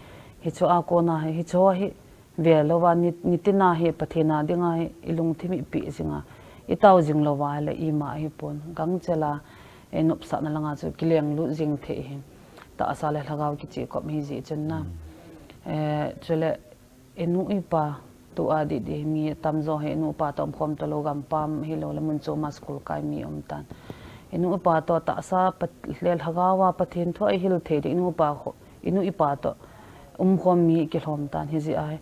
Hiche a kona hi, hiche hi vel louva ni, nitina hi Pathen a dinga hi ilungthim ipeh jinga, itao jing louva le ima hipon. Gangchel a, eh, nopsahna langa chu kilenglut jing thei hi. Tahsa le lhagao kichihkhom hi jeh chun na. Mm. Eh, chule, Inu ipa, tua didi mi tamjo hi inu ipa toh umkhom talou gampam hilou le mun chom a school kai mi um tan. Inu ipa toh tahsa pat-, le lhagao a Pathen thu a ihil thei ding inu ipa kho, inu ipa toh umkhom mi kilhom tan hijeh a hi.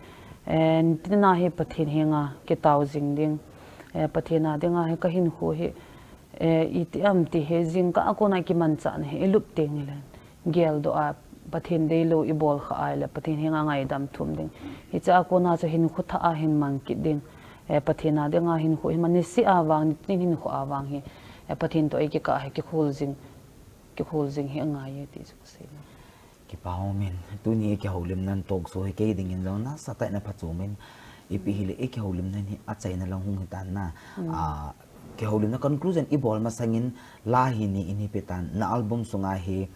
Eh, nitina hi Pathen henga kitao jing ding. Eh, Pathen a dinga hi kahinkho hi, eh, iti ham ti hi jingkah a kona kimanchahna hi ilup teng le. Geldoh a, Pathen deilou ibol kha ahile, Pathen henga ngaidam thum ding. Hiche a kona chu hinkho thah a hin mang kit ding. Eh, Pathen a dinga hinkho hi man niseh a vang, nitin hinkho a vang hi. Eh, Pathen toh ikikah hi kikhol jing, kikhol jing hi angai e ti chu kasei. Kipa um in, tuni kihoulimna talk show hi kei dingin jong nasatah in aphachom in, ipi hile kihoulimna hi achaina lang hung hitan na. Mm. Ah, kihoulimna conclusion ibol masangin la hi ni in hi petan, na album sunga hi,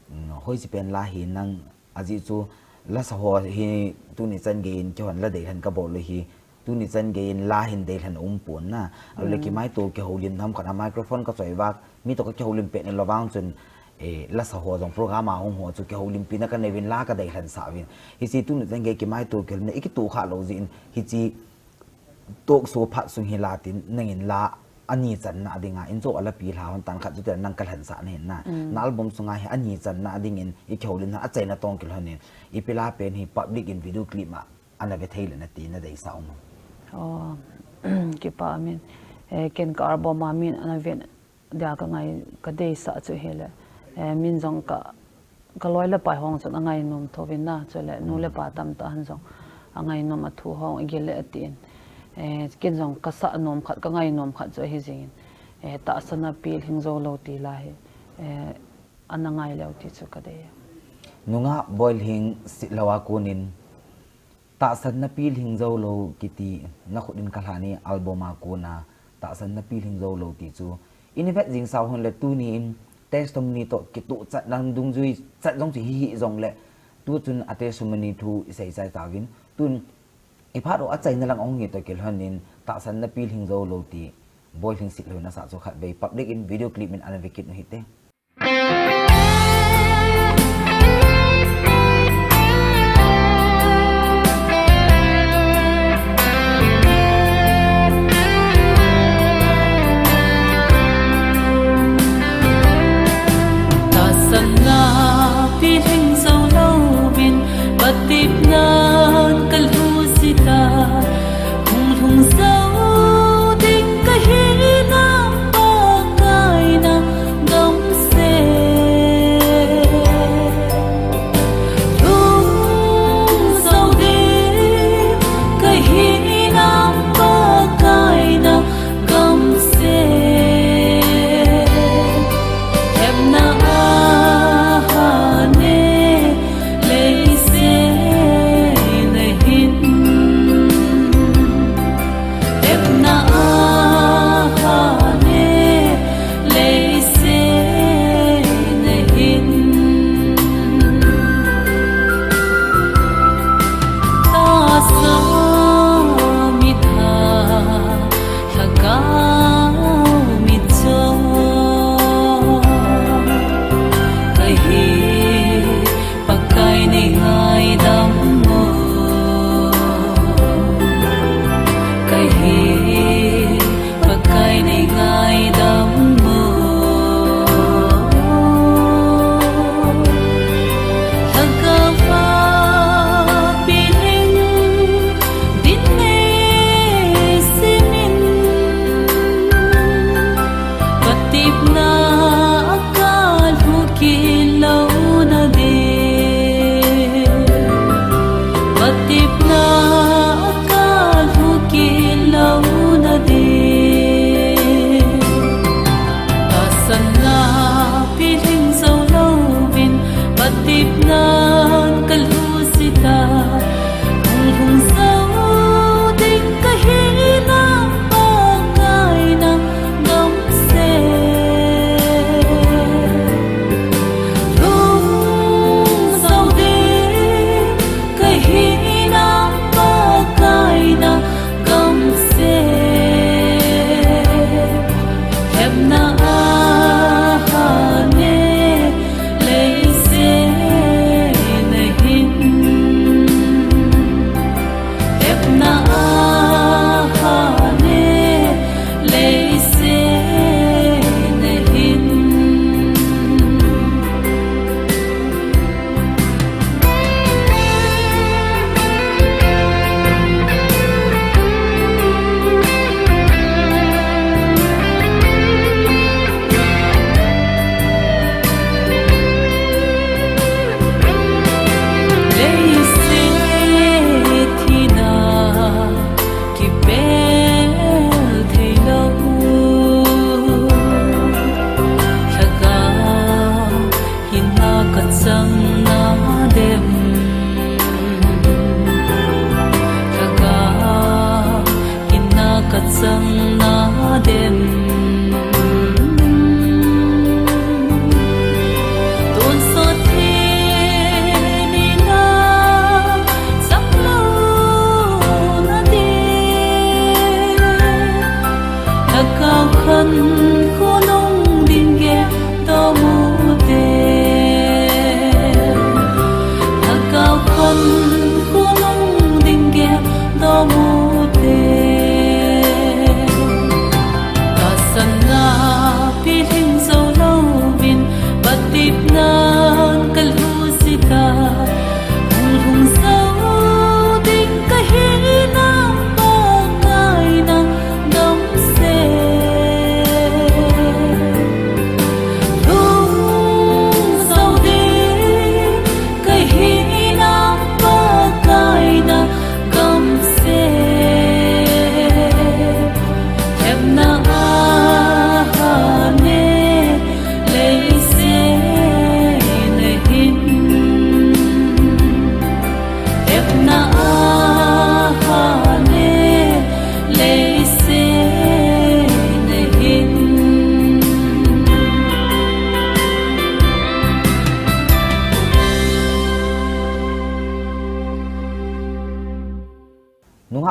Mm, hoiche pen la hi nang ajeh chu lasa ho hi tuni chan geiyin kihon la deilhen kabol u hi, tuni chan geiyin la hin deilhen umpon na. Ahile kimaito kihoulimna ham khat a microphone kachoi vak, mi toh kakihoulim pet nalou vang chun, eh, lasa ho jong program a hung ho chu kihoulimpina kaneuvin la kadeilhen sah uvin. Hiche tuni chan gei kimaito kihoulimna ikitoh kha lou jeh in hiche talk show phat sung hi la tin nangin la ani channa dinga in jo ala pi lha hon tan khat chu te nang kalhan sa na hin na. Mm. Na album sunga hi ani channa dingin i kihoulim na achaina tong kilhon in ipi la pen hi public in video clip ma ana ve thei le na ti na deisah um. Oh, kipa min. Eh, ken ka album a min ana ve dia ka ngai ka deisah chu hi le. Eh, min jong ka ka loi le pai hong chun angai nom tho vin na, chule nu le pa tam ta han jong angai nom a thu hong i gil le atin. Eh, kin jong ka sa nom khat, ka ngai nom khat chu ahi jingin. Eh, tahsan a pilhing jou lou ti la hi, eh, ana ngai leu ti chu ka dei. Nungah Boilhing Sitlhou a konin Tahsan na pilhing jou lou kiti na khut in ka lhani album a kona Tahsan na pilhing jou lou ti chu. I ni vet jing sau hon le tuni in testimony to kituh chat nang dungjui chat jong chu hi hi jong le tu chun a testimony thu i sei chai tauvin tun i phat u achaina lang ong hi to kilhon in Tahsan na pilhing jou lou ti Boilhing Sitlhou na sa chu khat vei public in video clip in ana ve kit u hite. Tahsan na pilhing jou louvin, patepnan ka lhung jita, hung lhung jou ding ka hina, Pakai na damsel. Lhung jou ding ka hina, Pakai na damsel. Hepna ahat e, leiset a hin. Hepna ahat e, leiset a hin. Tahsa mitha, lhagao mitcho ka hi, Pakai nei ngaidam o. Ka hi, Pakai nei ngaidam o. Lhagao a pilhing din nei simin, patepna a ka lhu kit louna ding. Patepna a ka lhu kit louna ding. Tahsan na pilhing jou louvin, patepnan ka lhu jita, hung lhung jou ding ka hina, Pakai na damsel.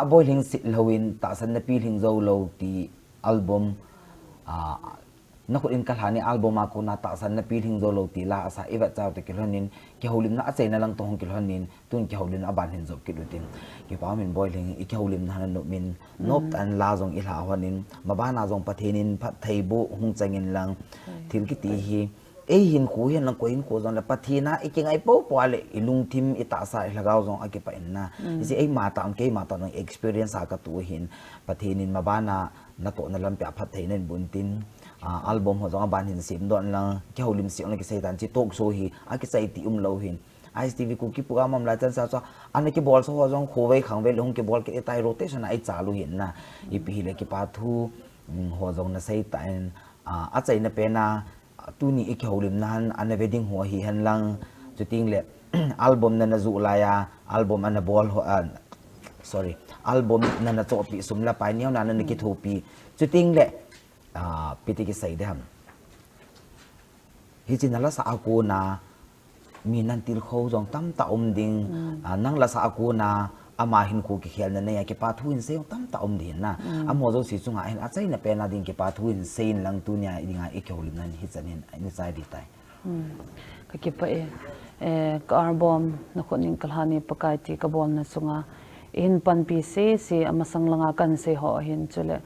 Boilhing Sitlhou in Tahsan Napilhing Joulou ti album, a, Nakhut In Kalhan in album a kona Tahsan Napilhing Joulou ti la asa ivet chau toh kilhonin, kihoulimna achaina lang toh hung kilhonin, tun kihoulimna aban hin jop kit utin. Kipa umin Boilhing, ikihoulimna nanop in, nop tah in la jong ilha lhonin, mabana jong Pathen in phattheiboh hung changin lang, thil kiti hi, eihinkho hihen lang koi hinkho jongle Pathen a ikingai poupou le ilungthim, itahsa, ilhagao jong akipah in na. Isi eima tah, keima tah jong experience a katoh hin, Pathen in mabana natohna lampi a phatthei nahin boh untin, album ho jong aban hin semdoh in lang, kihoulim seh in lang kisei tan, hiche talk show hi akichai ti umlou hin. I S T V Kuki program um lai chan sa chu, ana kibol sa ho jong khovei khangvei le hung kibol kit tai, rotation a ichal u hin na. Ipi hile kipa thu ho jong nasei tah in, achaina pen a, tuni ikihoulimna hin ana ve ding ho hihen lang, chuting le album nana joh lai a, album ana bol ho, sorry, album nana chohpeh, sum le pai neona nana kithopi, chuting le, ipi ti kisei ding ham, hiche nalasa a kona mi nahin tilkhou jong tamtah um ding, nang lasa a kona ama hinkho kikhelna nei a kipa thu hin sei jong tamtah um ding na. Amaho jouse chunga hin achaina pen a ding kipa thu hin sei in lang, tunia dinga ikihoulimna hin hichan hin ina chai ding tai. Kakipah e, ka album Nakhut In Kalhan in Pakai ti kabolna chunga ihin panpi sese, amasang langa kahin sei ho hin chule,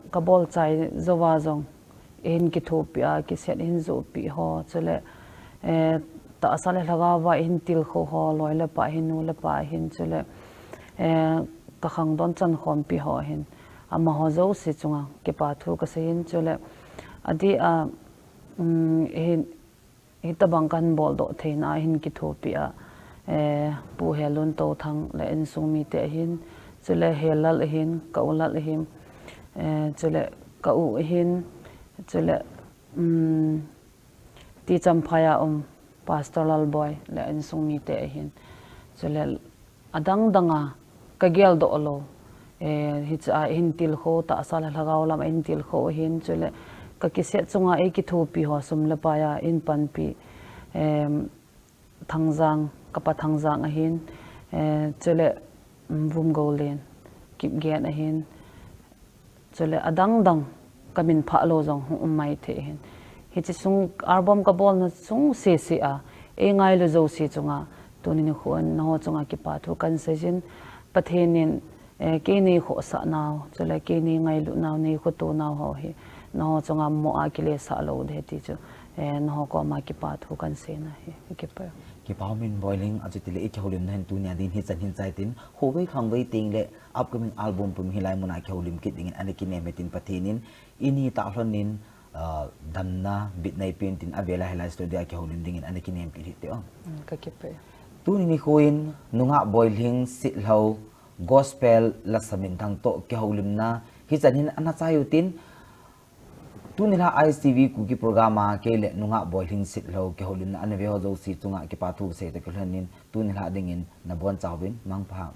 kabol chai jouva jong ihin kithopi a, cassette ihin johpeh ho, chule, tahsa le lhagao va ihin tilkhou ho, loi le pa hin, nu le pa hin, chule, kakhangdon chankhompi ho hin, amaho jouse chunga kipa thu kasei in, chule, adeh a, hitobang kahin boldoh theina a ihin kithopi a, Pu Helun Touthang le insung mite ahin, chule Helal ahin, ka u Lal ahin, chule ka u ahin, chule, ti Champhai a um Pastor Lalboi le insung mite ahin, chule adang dang a kageldoh lou, hiche a ihin tilkhou, tahsa le lhagao lam a ihin tilkhou ahin, chule ka cassette chunga eikithopi ho, sum le pai a ihin panpi, Thangjang, kapa Thangjang ahin, chule Vumgoulen, Kipgen ahin, chule adang dang kamin phah lou jong hung um maithei ahin. Hiche sung album kabolna sung sese a eingailu jouse chunga tuni nikho in nangho chunga kipa thu kahin seijin, Pathen in kei neikhohsah nau, chule kei neingailut nau, neikhoto nau ho hi nangho chunga mo a kilesah lou ding ti chu nangho koma kipa thu kahin seina ahi. Kakipah e. Kipa umin Boilhing, achutile ikihoulimna hin tunia din hichan hin chai tin, khovei khangvei tengle upcoming album pum hilai muna kihoulim kit dingin ana kinem hitin, Pathen in ini tah lhonin, damna bitna eipen tin, avel a hilai studio a kihoulim dingin ana kinem kit hite o. Tuni nikho in nungah Boilhing Sitlhou Gospel lasa minthang toh kihoulimna hichan hin ana chai utin, tunilhah I S T V Kuki program a kei le nungah Boilhing Sitlhou kihoulimna ana ve ho jouse chunga kipa thu sei toh kilhonin, tunilhah dingin nabonchauvin mangpha.